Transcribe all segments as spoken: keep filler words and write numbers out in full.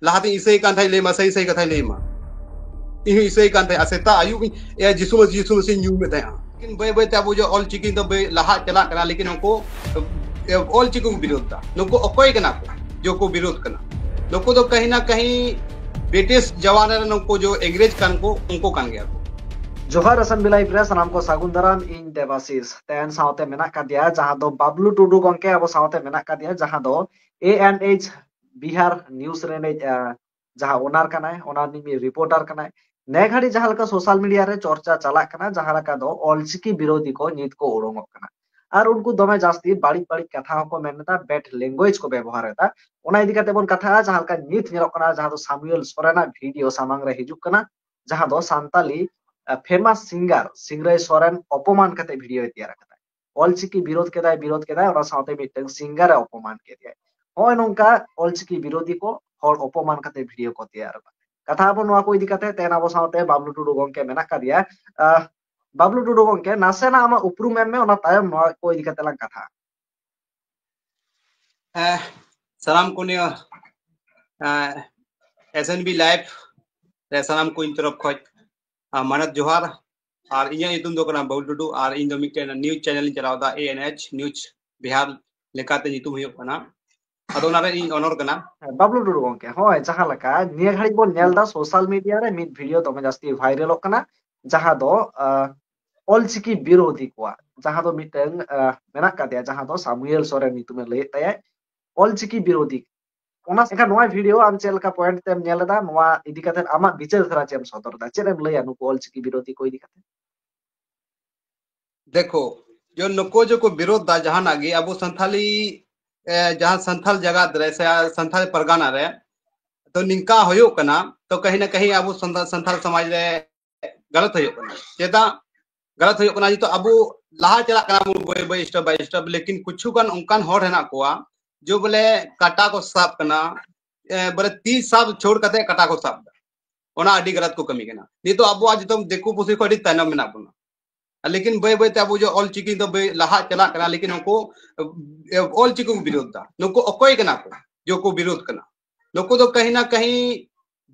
ᱞᱟᱦᱟᱛᱮ ᱤᱥᱟᱹᱭ ᱠᱟᱱ ᱛᱟᱦᱮᱸᱫ, ᱞᱟᱹᱭ ᱢᱟ, ᱥᱟᱹᱦᱤ ᱥᱟᱹᱦᱤ ᱠᱟᱛᱷᱟᱭ ᱞᱟᱹᱭ ᱢᱟ᱾ ᱤᱧ ᱦᱚᱸ ᱤᱥᱟᱹᱭ ᱠᱟᱱ ᱛᱟᱦᱮᱸᱫ, ᱟᱨ ᱥᱮᱛᱟᱜ ᱟᱹᱭᱩᱵ ᱤᱧ, ᱮ, ᱡᱤᱥᱩ ᱢᱟᱹᱥᱤ, ᱡᱤᱥᱩ ᱢᱟᱹᱥᱤᱧ ᱧᱩᱢᱮᱫ ᱛᱟᱦᱮᱸᱫ᱾ ᱞᱮᱠᱤᱱ ᱵᱟᱹᱭ ᱵᱟᱹᱭ ᱛᱮ ᱟᱵᱚ ᱡᱮ ᱚᱞ ᱪᱤᱠᱤ ᱫᱚ ᱵᱟᱹᱭ ᱞᱟᱦᱟ ᱪᱟᱞᱟᱜ ᱠᱟᱱᱟ, ᱞᱮᱠᱤᱱ ᱩᱱᱠᱩ, ᱮ, ᱚᱞ ᱪᱤᱠᱤ ᱠᱚ ᱵᱤᱨᱳᱫ ᱫᱟ᱾ ᱱᱩᱠᱩ ᱚᱠᱚᱭ ᱠᱟᱱᱟ ᱠᱚ ᱡᱮ ᱠᱚ ᱵᱤᱨᱳᱫ ᱠᱟᱱᱟ? ᱱᱩᱠᱩ ᱫᱚ ᱠᱟᱹᱦᱤ ᱱᱟ ᱠᱟᱹᱦᱤ ᱵᱨᱤᱴᱤᱥ ᱡᱟᱢᱟᱱᱟ ᱨᱮ ᱱᱩᱠᱩ ᱡᱮ ᱤᱝᱨᱮᱡᱽ ᱠᱟᱱ ᱠᱚ, ᱩᱱᱠᱩ ᱠᱟᱱ ᱜᱮᱭᱟ ᱠᱚ᱾ ᱡᱚᱦᱟᱨ ᱮᱥ ᱮᱢ ᱵᱤ ᱞᱟᱭᱤᱵᱷ ᱨᱮ ᱥᱟᱱᱟᱢ ᱠᱚ ᱥᱟᱹᱜᱩᱱ ᱫᱟᱨᱟᱢ, ᱤᱧ ᱫᱮᱵᱟᱥᱤᱥ᱾ ᱛᱮᱦᱮᱧ ᱥᱟᱶᱛᱮ ᱢᱮᱱᱟᱜ ᱠᱟᱫᱮᱭᱟ, ᱡᱟᱦᱟᱸ ᱫᱚ ᱵᱟᱵᱞᱩ ᱴᱩᱰᱩ ᱜᱚᱝᱠᱮ ᱟᱵᱚ ᱥᱟᱶᱛᱮ ᱢᱮᱱᱟᱜ ᱠᱟᱫᱮᱭᱟ, ᱡᱟᱦᱟᱸ ᱫᱚ ᱮ ᱮᱱ ᱮᱭᱤᱪ ᱵᱤᱦᱟᱨ ᱱᱤᱭᱩᱡᱽ ᱨᱮᱱᱤᱡ, ᱟ, ᱡᱟᱦᱟᱸ owner ᱠᱟᱱᱟᱭ, ᱚᱱᱟ ᱨᱤᱱᱤᱡ ᱢᱤᱫ reporter ᱠᱟᱱᱟᱭ᱾ ᱱᱮ ᱜᱷᱟᱹᱲᱤᱡ ᱡᱟᱦᱟᱸ ᱞᱮᱠᱟ social media ᱨᱮ ᱪᱚᱨᱪᱟ ᱪᱟᱞᱟᱜ ᱠᱟᱱᱟ, ᱡᱟᱦᱟᱸ ᱞᱮᱠᱟ ᱫᱚ ᱚᱞᱪᱤᱠᱤ ᱵᱤᱨᱳᱫᱷᱤ ᱠᱚ ᱱᱤᱛ ᱠᱚ ᱩᱰᱩᱝᱚᱜ ᱠᱟᱱᱟ᱾ ᱟᱨ ᱩᱱᱠᱩ ᱫᱚᱢᱮ ᱡᱟᱹᱥᱛᱤ ᱵᱟᱹᱲᱤᱡ ᱵᱟᱹᱲᱤᱡ ᱠᱟᱛᱷᱟ ᱦᱚᱸᱠᱚ ᱢᱮᱱ ᱮᱫᱟ, bad language ᱠᱚ ᱵᱮᱵᱚᱦᱟᱨ ᱮᱫᱟ᱾ ᱚᱱᱟ ᱤᱫᱤ ᱠᱟᱛᱮ ᱵᱚᱱ ᱠᱟᱛᱷᱟᱜᱼᱟ, ᱡᱟᱦᱟᱸ ᱞᱮᱠᱟ ᱱᱤᱛ ᱧᱮᱞᱚᱜ ᱠᱟᱱᱟ, ᱡᱟᱦᱟᱸ ᱫᱚ ᱥᱟᱢᱩᱭᱮᱞ ᱥᱚᱨᱮᱱᱟᱜ video ᱥᱟᱢᱟᱝ ᱨᱮ ᱦᱤᱡᱩᱜ ᱠᱟᱱᱟ, ᱡᱟᱦᱟᱸ ᱫᱚ ᱥᱟᱱᱛᱟᱞᱤ, ᱟ, famous singer ᱥᱤᱝᱨᱟᱹᱭ ᱥᱚᱨᱮᱱ ᱚᱯᱚᱢᱟᱱ ᱠᱟᱛᱮ video ᱭ ᱛᱮᱭᱟᱨ ᱟᱠᱟᱫᱟ᱾ ᱚᱞᱪᱤᱠᱤ ᱵᱤᱨᱳᱫ ᱠᱮᱫᱟᱭ, ᱵᱤᱨᱳᱫ ᱠᱮᱫᱟᱭ, ᱚᱱᱟ ᱥᱟᱶᱛᱮ ᱢᱤᱫᱴᱟᱝ singer ᱮ ᱚᱯᱚᱢᱟᱱ ᱠᱮᱫᱮᱭᱟᱭ᱾ ᱱᱚᱜᱼᱚᱭ ᱱᱚᱝᱠᱟ ᱚᱞᱪᱤᱠᱤ ᱵᱤᱨᱳᱫᱷᱤ ᱠᱚ ᱦᱚᱲ ᱚᱯᱚᱢᱟᱱ ᱠᱟᱛᱮ video ᱠᱚ ᱛᱮᱭᱟᱨ ᱮᱫᱟ᱾ ᱠᱟᱛᱷᱟ ᱟᱵᱚ ᱱᱚᱣᱟ ᱠᱚ ᱤᱫᱤ ᱠᱟᱛᱮ, ᱛᱮᱦᱮᱧ ᱟᱵᱚ ᱥᱟᱶᱛᱮ ᱵᱟᱵᱞᱩ ᱴᱩᱰᱩ ᱜᱚᱝᱠᱮ ᱢᱮᱱᱟᱜ ᱠᱟᱫᱮᱭᱟ᱾ ᱟᱦ, ᱵᱟᱵᱞᱩ ᱴᱩᱰᱩ ᱜᱚᱝᱠᱮ, ᱱᱟᱥᱮᱱᱟᱜ ᱟᱢᱟᱜ ᱩᱯᱨᱩᱢ ᱮᱢ ᱢᱮ, ᱚᱱᱟ ᱛᱟᱭᱚᱢ ᱱᱚᱣᱟ ᱠᱚ ᱤᱫᱤ ᱠᱟᱛᱮ ᱞᱟᱝ ᱠᱟᱛᱷᱟᱜᱼᱟ᱾ ᱮ, ᱥᱟᱱᱟᱢ ᱠᱚ ᱱᱤᱭᱟᱹ, ᱮ, ᱮᱥ ᱮᱱ ᱵᱤ ᱞᱟᱭᱤᱵᱷ ᱨᱮ ᱥᱟᱱᱟᱢ ᱠᱚ ᱤᱧ ᱛᱚᱨᱚᱯ ᱠᱷᱚᱡ, ᱟ, ᱢᱟᱱᱚᱛ ᱡᱚᱦᱟᱨ᱾ ᱟᱨ ᱤᱧᱟᱹᱜ ᱧᱩᱛᱩᱢ ᱫᱚ ᱠᱟᱱᱟ ᱵᱟᱵᱞᱩ ᱴᱩᱰᱩ, ᱟᱨ ᱤᱧ ᱫᱚ ᱢᱤᱫᱴᱮᱱ news channel ᱤᱧ ᱪᱟᱞᱟᱣ ᱮᱫᱟ, ᱮ ᱮᱱ ᱮᱭᱤᱪ News ᱵᱤᱦᱟᱨ ᱞᱮᱠᱟᱛᱮ ᱧᱩᱛᱩᱢ ᱦᱩᱭᱩᱜ ᱠᱟᱱᱟ᱾ ᱟᱫᱚ ᱚᱱᱟ ᱨᱮ ᱤᱧ owner ᱠᱟᱱᱟ᱾ ᱦᱮᱸ, ᱵᱟᱵᱞᱩ ᱴᱩᱰᱩ ᱜᱚᱝᱠᱮ, ᱦᱳᱭ, ᱡᱟᱦᱟᱸ ᱞᱮᱠᱟ ᱱᱤᱭᱟᱹ ᱜᱷᱟᱹᱲᱤᱡ ᱵᱚᱱ ᱧᱮᱞ ᱮᱫᱟ social media ᱨᱮ ᱢᱤᱫ video ᱫᱚᱢᱮ ᱡᱟᱹᱥᱛᱤ viralᱚᱜ ᱠᱟᱱᱟ, ᱡᱟᱦᱟᱸ ᱫᱚ, ᱟ, ᱚᱞᱪᱤᱠᱤ ᱵᱤᱨᱳᱫᱷᱤ ᱠᱚᱣᱟᱜ, ᱡᱟᱦᱟᱸ ᱫᱚ ᱢᱤᱫᱴᱟᱝ, ᱟ, ᱢᱮᱱᱟᱜ ᱠᱟᱫᱮᱭᱟ, ᱡᱟᱦᱟᱸ ᱫᱚ ᱥᱟᱢᱩᱭᱮᱞ ᱥᱚᱨᱮᱱ ᱧᱩᱛᱩᱢᱮ ᱞᱟᱹᱭᱮᱫ ᱛᱟᱭᱟᱭ, ᱚᱞᱪᱤᱠᱤ ᱵᱤᱨᱳᱫᱷᱤ᱾ ᱚᱱᱟ, ᱮᱱᱠᱷᱟᱱ ᱱᱚᱣᱟ video ᱟᱢ ᱪᱮᱫ ᱞᱮᱠᱟ point ᱛᱮᱢ ᱧᱮᱞ ᱮᱫᱟ? ᱱᱚᱣᱟ ᱤᱫᱤ ᱠᱟᱛᱮ ᱟᱢᱟᱜ ᱵᱤᱪᱟᱹᱨ ᱫᱷᱟᱨᱟ ᱪᱮᱫ ᱮᱢ ᱥᱚᱫᱚᱨ ᱮᱫᱟ? ᱪᱮᱫ ᱮᱢ ᱞᱟᱹᱭᱟ ᱱᱩᱠᱩ ᱚᱞᱪᱤᱠᱤ ᱵᱤᱨᱳᱫᱷᱤ ᱠᱚ ᱤᱫᱤ ᱠᱟᱛᱮ? ᱫᱮᱠᱷᱳ, ᱡᱚ ᱱᱩᱠᱩ ᱡᱚ ᱠᱚ ᱵᱤᱨᱳᱫᱷ ᱫᱟ ᱡᱟᱦᱟᱱᱟᱜ ᱜᱮ ᱟᱵᱚ ᱥᱟᱱᱛᱷᱟᱞᱤ, ᱮ, ᱡᱟᱦᱟᱸ ᱥᱟᱱᱛᱷᱟᱞ ᱡᱟᱜᱟᱛ ᱨᱮ ᱥᱮ ᱥᱟᱱᱛᱷᱟᱞᱤ ᱯᱟᱨᱜᱟᱱᱟ ᱨᱮ, ᱛᱚ ᱱᱤᱝᱠᱟ ᱦᱩᱭᱩᱜ ᱠᱟᱱᱟ, ᱛᱚ ᱠᱟᱹᱦᱤ ᱱᱟ ᱠᱟᱹᱦᱤ ᱟᱵᱚ ᱥᱟᱱᱛᱟᱲ, ᱥᱟᱱᱛᱟᱲ ᱥᱚᱢᱟᱡᱽ ᱨᱮ ᱜᱟᱞᱟᱛ ᱦᱩᱭᱩᱜ ᱠᱟᱱᱟ᱾ ᱪᱮᱫᱟᱜ ᱜᱟᱞᱟᱛ ᱦᱩᱭᱩᱜ ᱠᱟᱱᱟ? ᱱᱤᱛᱚᱜ ᱟᱵᱚ ᱞᱟᱦᱟ ᱪᱟᱞᱟᱜ ᱠᱟᱱᱟ ᱵᱚᱱ ᱵᱟᱹᱭ ᱵᱟᱹᱭ, step by step, ᱞᱮᱠᱤᱱ ᱠᱤᱪᱷᱩ ᱜᱟᱱ ᱚᱱᱠᱟᱱ ᱦᱚᱲ ᱦᱮᱱᱟᱜ ᱠᱚᱣᱟ ᱡᱚ ᱵᱚᱞᱮ ᱠᱟᱴᱟ ᱠᱚ ᱥᱟᱵ ᱠᱟᱱᱟ, ᱮ, ᱵᱚᱞᱮ ᱛᱤ ᱥᱟᱵ ᱪᱷᱳᱲ ᱠᱟᱛᱮ ᱠᱟᱴᱟ ᱠᱚ ᱥᱟᱵ ᱫᱟ᱾ ᱚᱱᱟ ᱟᱹᱰᱤ ᱜᱟᱞᱟᱛ ᱠᱚ ᱠᱟᱹᱢᱤ ᱠᱟᱱᱟ᱾ ᱱᱤᱛᱚᱜ ᱟᱵᱚᱣᱟᱜ ᱡᱚᱛᱚ ᱫᱤᱠᱩ ᱯᱩᱥᱤ ᱠᱷᱚᱱ ᱟᱹᱰᱤ ᱛᱟᱭᱱᱚᱢ ᱢᱮᱱᱟᱜ ᱵᱚᱱᱟ᱾ ᱞᱮᱠᱤᱱ ᱵᱟᱹᱭ ᱵᱟᱹᱭ ᱛᱮ ᱟᱵᱚ ᱡᱚ ᱚᱞ ᱪᱤᱠᱤ ᱫᱚ ᱵᱟᱹᱭ ᱞᱟᱦᱟ ᱪᱟᱞᱟᱜ ᱠᱟᱱᱟ, ᱞᱮᱠᱤᱱ ᱩᱱᱠᱩ, ᱮ, ᱚᱞ ᱪᱤᱠᱤ ᱠᱚ ᱵᱤᱨᱳᱫᱷ ᱫᱟ᱾ ᱱᱩᱠᱩ ᱚᱠᱚᱭ ᱠᱟᱱᱟ ᱠᱚ ᱡᱚ ᱠᱚ ᱵᱤᱨᱳᱫᱷ ᱠᱟᱱᱟ? ᱱᱩᱠᱩ ᱫᱚ ᱠᱟᱹᱦᱤ ᱱᱟ ᱠᱟᱹᱦᱤ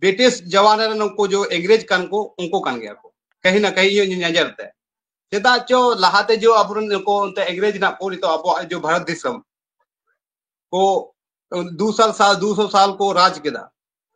ᱵᱨᱤᱴᱤᱥ ᱡᱟᱢᱟᱱᱟ ᱨᱮ ᱱᱩᱠᱩ ᱡᱚ ᱤᱝᱨᱮᱡᱽ ᱠᱟᱱ ᱠᱚ, ᱩᱱᱠᱩ ᱠᱟᱱ ᱜᱮᱭᱟ ᱠᱚ ᱠᱟᱹᱦᱤ ᱱᱟ ᱠᱟᱹᱦᱤ ᱤᱧᱟᱹᱜ ᱧᱮᱧᱮᱞ ᱛᱮ᱾ ᱪᱮᱫᱟᱜ ᱪᱚ ᱞᱟᱦᱟᱛᱮ ᱡᱚ ᱟᱵᱚᱨᱮᱱ ᱱᱩᱠᱩ ᱚᱱᱛᱮ ᱤᱝᱨᱮᱡᱽ ᱦᱮᱱᱟᱜ ᱠᱚ, ᱱᱤᱛᱚᱜ ᱟᱵᱚᱣᱟᱜ ᱡᱚ ᱵᱷᱟᱨᱚᱛ ᱫᱤᱥᱚᱢ ᱠᱚ ᱫᱩ ᱥᱟᱞ ᱥᱟᱞ ᱫᱩ ᱥᱚ ᱥᱟᱞ ᱠᱚ ᱨᱟᱡᱽ ᱠᱮᱫᱟ᱾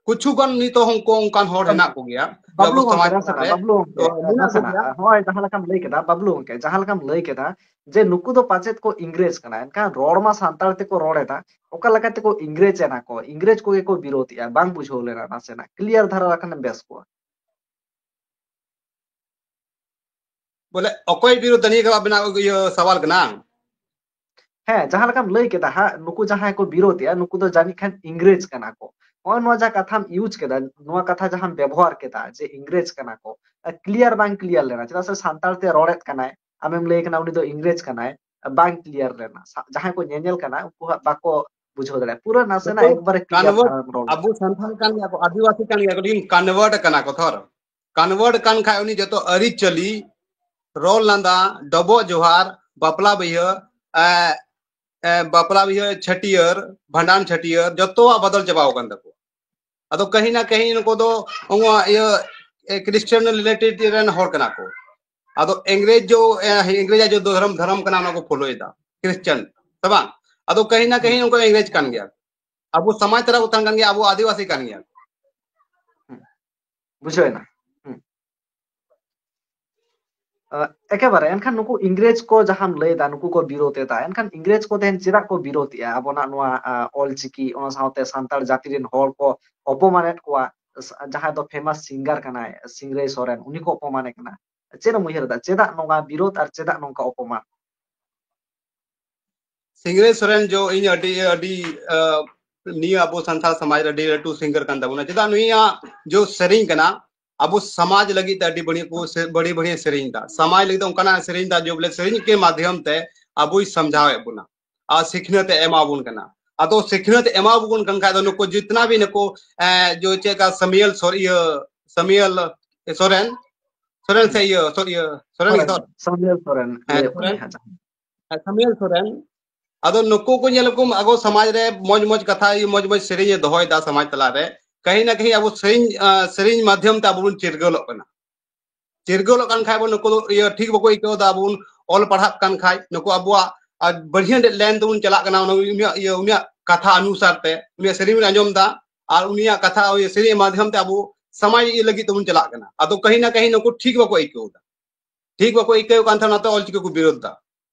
ᱠᱤᱪᱷᱩ ᱜᱟᱱ ᱱᱤᱛᱚᱜ ᱦᱚᱸ ᱩᱱᱠᱩ ᱚᱱᱠᱟᱱ ᱦᱚᱲ ᱦᱮᱱᱟᱜ ᱠᱚᱜᱮᱭᱟ ᱡᱮ ᱟᱵᱚ ᱵᱟᱵᱞᱩ ᱜᱚᱝᱠᱮ, ᱥᱚᱢᱟᱡᱽ ᱨᱟᱥᱟ ᱛᱟᱞᱟ ᱨᱮ᱾ ᱨᱮ᱾ ᱵᱟᱵᱞᱩ ᱜᱚᱝᱠᱮ, ᱛᱚ ᱢᱮᱱᱟᱜ ᱱᱟᱥᱮᱱᱟᱜ ᱠᱚᱜᱮᱭᱟ᱾ ᱦᱚᱸᱜᱼᱚᱭ ᱡᱟᱦᱟᱸ ᱞᱮᱠᱟᱢ ᱞᱟᱹᱭ ᱠᱮᱫᱟ, ᱵᱟᱵᱞᱩ ᱜᱚᱝᱠᱮ, ᱡᱟᱦᱟᱸ ᱞᱮᱠᱟᱢ ᱞᱟᱹᱭ ᱠᱮᱫᱟ ᱡᱮ ᱱᱩᱠᱩ ᱫᱚ ᱯᱟᱪᱮᱫ ᱠᱚ ᱤᱝᱨᱮᱡᱽ ᱠᱟᱱᱟ, ᱮᱱᱠᱷᱟᱱ ᱨᱚᱲ ᱢᱟ ᱥᱟᱱᱛᱟᱲ ᱛᱮᱠᱚ ᱨᱚᱲ ᱮᱫᱟ, ᱚᱠᱟ ᱞᱮᱠᱟ ᱛᱮᱠᱚ ᱤᱝᱨᱮᱡᱽ ᱮᱱᱟ ᱠᱚ? ᱤᱝᱨᱮᱡᱽ ᱠᱚᱜᱮ ᱠᱚ ᱵᱤᱨᱳᱫ ᱮᱜᱼᱟ, ᱵᱟᱝ ᱵᱩᱡᱷᱟᱹᱣ ᱞᱮᱱᱟ ᱱᱟᱥᱮᱱᱟᱜ᱾ ᱠᱞᱤᱭᱟᱨ ᱫᱷᱟᱨᱟ ᱞᱮᱠᱷᱟᱱᱮᱢ ᱵᱮᱥ ᱠᱚᱜᱼᱟ᱾ ᱵᱚᱞᱮ ᱚᱠᱚᱭ ᱵᱤᱨᱩᱫᱷ ᱱᱤᱭᱟᱹ ᱜᱮ ᱟᱵᱤᱱᱟᱜ ᱤᱭᱟᱹ ᱥᱟᱣᱟᱞ ᱠᱟᱱᱟ? ᱦᱮᱸ, ᱡᱟᱦᱟᱸ ᱞᱮᱠᱟᱢ ᱞᱟᱹᱭ ᱠᱮᱫᱟ ᱦᱟᱸᱜ, ᱱᱩᱠᱩ ᱡᱟᱦᱟᱸᱭ ᱠᱚ ᱵᱤᱨᱳᱫ ᱮᱜᱼᱟ, ᱱᱩᱠᱩ ᱫᱚ ᱡᱟᱹᱱᱤᱡ ᱠᱷᱟᱱ ᱤᱝᱨᱮᱡᱽ ᱠᱟᱱᱟ ᱠᱚ᱾ ᱱᱚᱜᱼᱚᱭ ᱱᱚᱣᱟ ᱡᱟᱦᱟᱸ ᱠᱟᱛᱷᱟᱢ ᱤᱭᱩᱡᱽ ᱠᱮᱫᱟ, ᱱᱚᱣᱟ ᱠᱟᱛᱷᱟ ᱡᱟᱦᱟᱸᱢ ᱵᱮᱵᱚᱦᱟᱨ ᱠᱮᱫᱟ ᱡᱮ ᱤᱝᱨᱮᱡᱽ ᱠᱟᱱᱟ ᱠᱚ, ᱠᱞᱤᱭᱟᱨ ᱵᱟᱝ ᱠᱞᱤᱭᱟᱨ ᱞᱮᱱᱟ, ᱪᱮᱫᱟᱜ ᱥᱮ ᱥᱟᱱᱛᱟᱲ ᱛᱮ ᱨᱚᱲᱮᱫ ᱠᱟᱱᱟᱭ, ᱟᱢᱮᱢ ᱞᱟᱹᱭ ᱠᱟᱱᱟ ᱩᱱᱤ ᱫᱚ ᱤᱝᱨᱮᱡᱽ ᱠᱟᱱᱟᱭ, ᱵᱟᱝ ᱠᱞᱤᱭᱟᱨ ᱞᱮᱱᱟ᱾ ᱥᱟ- ᱡᱟᱦᱟᱸᱭ ᱠᱚ ᱧᱮᱧᱮᱞ ᱠᱟᱱᱟ ᱩᱱᱠᱩ ᱦᱟᱸᱜ ᱵᱟᱠᱚ ᱵᱩᱡᱷᱟᱹᱣ ᱫᱟᱲᱮᱭᱟᱜᱼᱟ᱾ ᱯᱩᱨᱟᱹ ᱱᱟᱥᱮᱱᱟᱜ ᱮᱠᱵᱟᱨᱮ ᱠᱞᱤᱭᱟᱨ ᱠᱟᱱᱣᱟᱨᱴ ᱫᱷᱟᱨᱟᱢ ᱨᱚᱲ ᱫᱟ᱾ ᱟᱵᱚ ᱥᱟᱱᱛᱟᱲ ᱠᱟᱱ ᱜᱮᱭᱟ ᱠᱚ, ᱟᱹᱫᱤᱵᱟᱹᱥᱤ ᱠᱟᱱ ᱜᱮᱭᱟ ᱠᱚ, ᱞᱮᱠᱤᱱ ᱠᱟᱱᱣᱟᱨᱴ ᱠᱟᱱᱟ ᱠᱚ ᱛᱷᱚᱨ᱾ ᱠᱟᱱᱣᱟᱨᱴ ᱠᱟᱱ ᱠᱷᱟᱡ ᱩᱱᱤ ᱡᱚᱛᱚ ᱟᱹᱨᱤᱪᱟᱹᱞᱤ, ᱨᱚᱲ ᱞᱟᱸᱫᱟ, ᱰᱚᱵᱚᱜ ᱡᱚᱦᱟᱨ, ᱵᱟᱯᱞᱟ ᱵᱤᱦᱟᱹ, ᱮ, ᱮ, ᱵᱟᱯᱞᱟ ᱵᱤᱦᱟᱹ, ᱪᱷᱟᱹᱴᱭᱟᱹᱨ, ᱵᱷᱟᱸᱰᱟᱱ ᱪᱷᱟᱹᱴᱭᱟᱹᱨ, ᱡᱚᱛᱚᱣᱟᱜ ᱵᱚᱫᱚᱞ ᱪᱟᱵᱟᱣ ᱟᱠᱟᱱ ᱛᱟᱠᱚᱣᱟ᱾ ᱟᱫᱚ ᱠᱟᱹᱦᱤ ᱱᱟ ᱠᱟᱹᱦᱤ ᱱᱩᱠᱩ ᱫᱚ ᱱᱚᱣᱟ ᱤᱭᱟᱹ, ᱮ, ᱠᱨᱤᱥᱪᱤᱭᱟᱱ ᱨᱤᱞᱮᱴᱤᱵᱽ ᱨᱮᱱ ᱦᱚᱲ ᱠᱟᱱᱟ ᱠᱚ᱾ ᱟᱫᱚ ᱤᱝᱨᱮᱡᱽ ᱡᱚ, ᱮ, ᱤᱝᱨᱮᱡᱽ ᱡᱚ ᱫᱷᱚᱨᱚᱢ, ᱫᱷᱚᱨᱚᱢ ᱠᱟᱱᱟ, ᱚᱱᱟ ᱠᱚ ᱯᱷᱚᱞᱳᱭᱮᱫᱟ, ᱠᱨᱤᱥᱪᱤᱭᱟᱱ, ᱥᱮ ᱵᱟᱝ? ᱟᱫᱚ ᱠᱟᱹᱦᱤ ᱱᱟ ᱠᱟᱹᱦᱤ ᱩᱱᱠᱩ ᱤᱝᱨᱮᱡᱽ ᱠᱟᱱ ᱜᱮᱭᱟ᱾ ᱟᱵᱚ ᱥᱚᱢᱟᱡᱽ ᱛᱟᱞᱟ ᱠᱚ ᱛᱟᱦᱮᱱ ᱠᱟᱱ ᱜᱮᱭᱟ, ᱟᱵᱚ ᱟᱹᱫᱤᱵᱟᱹᱥᱤ ᱠᱟᱱ ᱜᱮᱭᱟ᱾ ᱦᱩᱸ᱾ ᱵᱩᱡᱷᱟᱹᱣ ᱮᱱᱟ? ᱦᱩᱸ᱾ ᱟ, ᱮᱠᱮᱵᱟᱨᱮ, ᱮᱱᱠᱷᱟᱱ ᱱᱩᱠᱩ ᱤᱝᱨᱮᱡᱽ ᱠᱚ ᱡᱟᱦᱟᱸᱢ ᱞᱟᱹᱭ ᱮᱫᱟ, ᱱᱩᱠᱩ ᱠᱚ ᱵᱤᱨᱳᱫ ᱮᱫᱟ, ᱮᱱᱠᱷᱟᱱ ᱤᱝᱨᱮᱡᱽ ᱠᱚ ᱛᱮᱦᱮᱧ ᱪᱮᱫᱟᱜ ᱠᱚ ᱵᱤᱨᱳᱫ ᱮᱜᱼᱟ ᱟᱵᱚᱱᱟᱜ ᱱᱚᱣᱟ, ᱟ, ᱚᱞᱪᱤᱠᱤ, ᱚᱱᱟ ᱥᱟᱶᱛᱮ ᱥᱟᱱᱛᱟᱲ ᱡᱟᱹᱛᱤ ᱨᱮᱱ ᱦᱚᱲ ᱠᱚ ᱚᱯᱚᱢᱟᱱᱮᱫ ᱠᱚᱣᱟ? ᱥ-, ᱡᱟᱦᱟᱸᱭ ᱫᱚ ᱯᱷᱮᱢᱟᱥ ᱥᱤᱝᱜᱟᱨ ᱠᱟᱱᱟᱭ ᱥᱤᱝᱨᱟᱹᱭ ᱥᱚᱨᱮᱱ, ᱩᱱᱤ ᱠᱚ ᱚᱯᱚᱢᱟᱱᱮ ᱠᱟᱱᱟ᱾ ᱪᱮᱫ ᱮᱢ ᱩᱭᱦᱟᱹᱨ ᱮᱫᱟ, ᱪᱮᱫᱟᱜ ᱱᱚᱝᱠᱟ ᱵᱤᱨᱳᱫ ᱟᱨ ᱪᱮᱫᱟᱜ ᱱᱚᱝᱠᱟ ᱚᱯᱚᱢᱟᱱ? ᱥᱤᱝᱨᱟᱹᱭ ᱥᱚᱨᱮᱱ ᱡᱚ ᱤᱧ ᱟᱹᱰᱤ, ᱟᱹᱰᱤ, ᱟ, ᱱᱤᱭᱟᱹ ᱟᱵᱚ ᱥᱟᱱᱛᱟᱲ ᱥᱚᱢᱟᱡᱽ ᱨᱮ ᱟᱹᱰᱤ ᱞᱟᱹᱴᱩ ᱥᱤᱝᱜᱟᱨ ᱠᱟᱱ ᱛᱟᱵᱚᱱᱟ᱾ ᱪᱮᱫᱟᱜ ᱱᱩᱭᱟᱜ ᱡᱚ ᱥᱮᱨᱮᱧ ᱠᱟᱱᱟ, ᱟᱵᱚ ᱥᱚᱢᱟᱡᱽ ᱞᱟᱹᱜᱤᱫ ᱛᱮ ᱟᱹᱰᱤ ᱵᱟᱹᱲᱤᱡ ᱠᱚ ᱥᱮ-, ᱵᱟᱹᱲᱤ ᱵᱟᱹᱲᱤ ᱥᱮᱨᱮᱧ ᱫᱟ᱾ ᱥᱚᱢᱟᱡᱽ ᱞᱟᱹᱜᱤᱫ ᱫᱚ ᱚᱱᱠᱟᱱᱟᱜ ᱥᱮᱨᱮᱧ ᱫᱟ, ᱡᱚ ᱵᱚᱞᱮ ᱥᱮᱨᱮᱧ ᱠᱮ ᱢᱟᱫᱷᱭᱚᱢ ᱛᱮ ᱟᱵᱚᱭ ᱥᱚᱢᱡᱷᱟᱣᱮᱫ ᱵᱚᱱᱟ ᱟᱨ ᱥᱤᱠᱷᱱᱟᱹᱛ ᱮ ᱮᱢᱟ ᱵᱚᱱ ᱠᱟᱱᱟ᱾ ᱟᱫᱚ ᱥᱤᱠᱷᱱᱟᱹᱛ ᱮ ᱮᱢᱟ ᱵᱚᱱ ᱠᱟᱱ ᱠᱷᱟᱡ ᱫᱚ ᱱᱩᱠᱩ ᱡᱤᱛᱱᱟ ᱵᱷᱤ ᱱᱩᱠᱩ, ᱮ, ᱡᱚ ᱪᱮᱫ ᱞᱮᱠᱟ ᱥᱟᱢᱤᱭᱮᱞ ᱥᱚᱨ-, ᱤᱭᱟᱹ, ᱥᱟᱢᱤᱭᱮᱞ ᱥᱚᱨᱮᱱ, ᱥᱚᱨᱮᱱ ᱥᱮ ᱤᱭᱟᱹ, ᱥᱚᱨ-, ᱤᱭᱟᱹ, ᱥᱚᱨᱮᱱ ᱜᱮ ᱥᱚᱨᱮᱱ, ᱛᱚ? ᱥᱟᱢᱤᱭᱮᱞ ᱥᱚᱨᱮᱱ ᱦᱮᱸ, ᱞᱟᱹᱭᱚᱜ ᱠᱟᱱᱟ ᱥᱚᱨᱮᱱ᱾ ᱦᱟᱸᱜ ᱡᱟᱦᱟᱸ᱾ ᱦᱮᱸ, ᱥᱟᱢᱤᱭᱮᱞ ᱥᱚᱨᱮᱱ, ᱟᱫᱚ ᱱᱩᱠᱩ ᱠᱚ ᱧᱮᱞ ᱠᱚᱢ, ᱟᱵᱚ ᱥᱚᱢᱟᱡᱽ ᱨᱮ ᱢᱚᱡᱽ ᱢᱚᱡᱽ ᱠᱟᱛᱷᱟ, ᱢᱚᱡᱽ ᱢᱚᱡᱽ ᱥᱮᱨᱮᱧ ᱮ ᱫᱚᱦᱚᱭᱮᱫᱟ ᱥᱚᱢᱟᱡᱽ ᱛᱟᱞᱟᱨᱮ᱾ ᱠᱟᱹᱦᱤ ᱱᱟ ᱠᱟᱹᱦᱤ ᱟᱵᱚ ᱥᱮᱨᱮᱧ, ᱟᱸ, ᱥᱮᱨᱮᱧ ᱢᱟᱫᱽᱫᱷᱚᱢ ᱛᱮ ᱟᱵᱚ ᱵᱚᱱ ᱪᱤᱨᱜᱟᱹᱞᱚᱜ ᱠᱟᱱᱟ᱾ ᱪᱤᱨᱜᱟᱹᱞᱚᱜ ᱠᱟᱱ ᱠᱷᱟᱡ ᱵᱚᱱ, ᱱᱩᱠᱩ ᱫᱚ ᱤᱭᱟᱹ ᱴᱷᱤᱠ ᱵᱟᱠᱚ ᱟᱹᱭᱠᱟᱹᱣ ᱫᱟ᱾ ᱟᱵᱚ ᱵᱚᱱ ᱚᱞ ᱯᱟᱲᱦᱟᱜ ᱠᱟᱱ ᱠᱷᱟᱡ, ᱱᱩᱠᱩ ᱟᱵᱚᱣᱟᱜ, ᱟᱨ, ᱵᱟᱹᱲᱦᱤᱭᱟᱹ ᱞᱟᱭᱤᱱ ᱛᱮᱵᱚᱱ ᱪᱟᱞᱟᱜ ᱠᱟᱱᱟ᱾ ᱚᱱᱟ ᱩᱱᱤᱭᱟᱜ, ᱤᱭᱟᱹ, ᱩᱱᱤᱭᱟᱜ ᱠᱟᱛᱷᱟ ᱚᱱᱩᱥᱟᱨ ᱛᱮ, ᱩᱱᱤᱭᱟᱜ ᱥᱮᱨᱮᱧ ᱵᱚᱱ ᱟᱸᱡᱚᱢ ᱫᱟ, ᱟᱨ ᱩᱱᱤᱭᱟᱜ ᱠᱟᱛᱷᱟ, ᱩᱱᱤᱭᱟᱜ ᱥᱮᱨᱮᱧ ᱢᱟᱫᱽᱫᱷᱚᱢ ᱛᱮ ᱟᱵᱚ ᱥᱚᱢᱟᱡᱽ ᱤᱭᱟᱹ ᱞᱟᱹᱜᱤᱫ ᱛᱮᱵᱚᱱ ᱪᱟᱞᱟᱜ ᱠᱟᱱᱟ᱾ ᱟᱫᱚ ᱠᱟᱹᱦᱤ ᱱᱟ ᱠᱟᱹᱦᱤ ᱱᱩᱠᱩ ᱴᱷᱤᱠ ᱵᱟᱠᱚ ᱟᱹᱭᱠᱟᱹᱣ ᱫᱟ᱾ ᱴᱷᱤᱠ ᱵᱟᱠᱚ ᱟᱹᱭᱠᱟᱹᱣ ᱠᱟᱱ ᱛᱟᱦᱮᱱᱟ, ᱚᱱᱟᱛᱮ ᱚᱞᱪᱤᱠᱤ ᱠᱚ ᱵᱤᱨᱳᱫᱷ ᱫᱟ᱾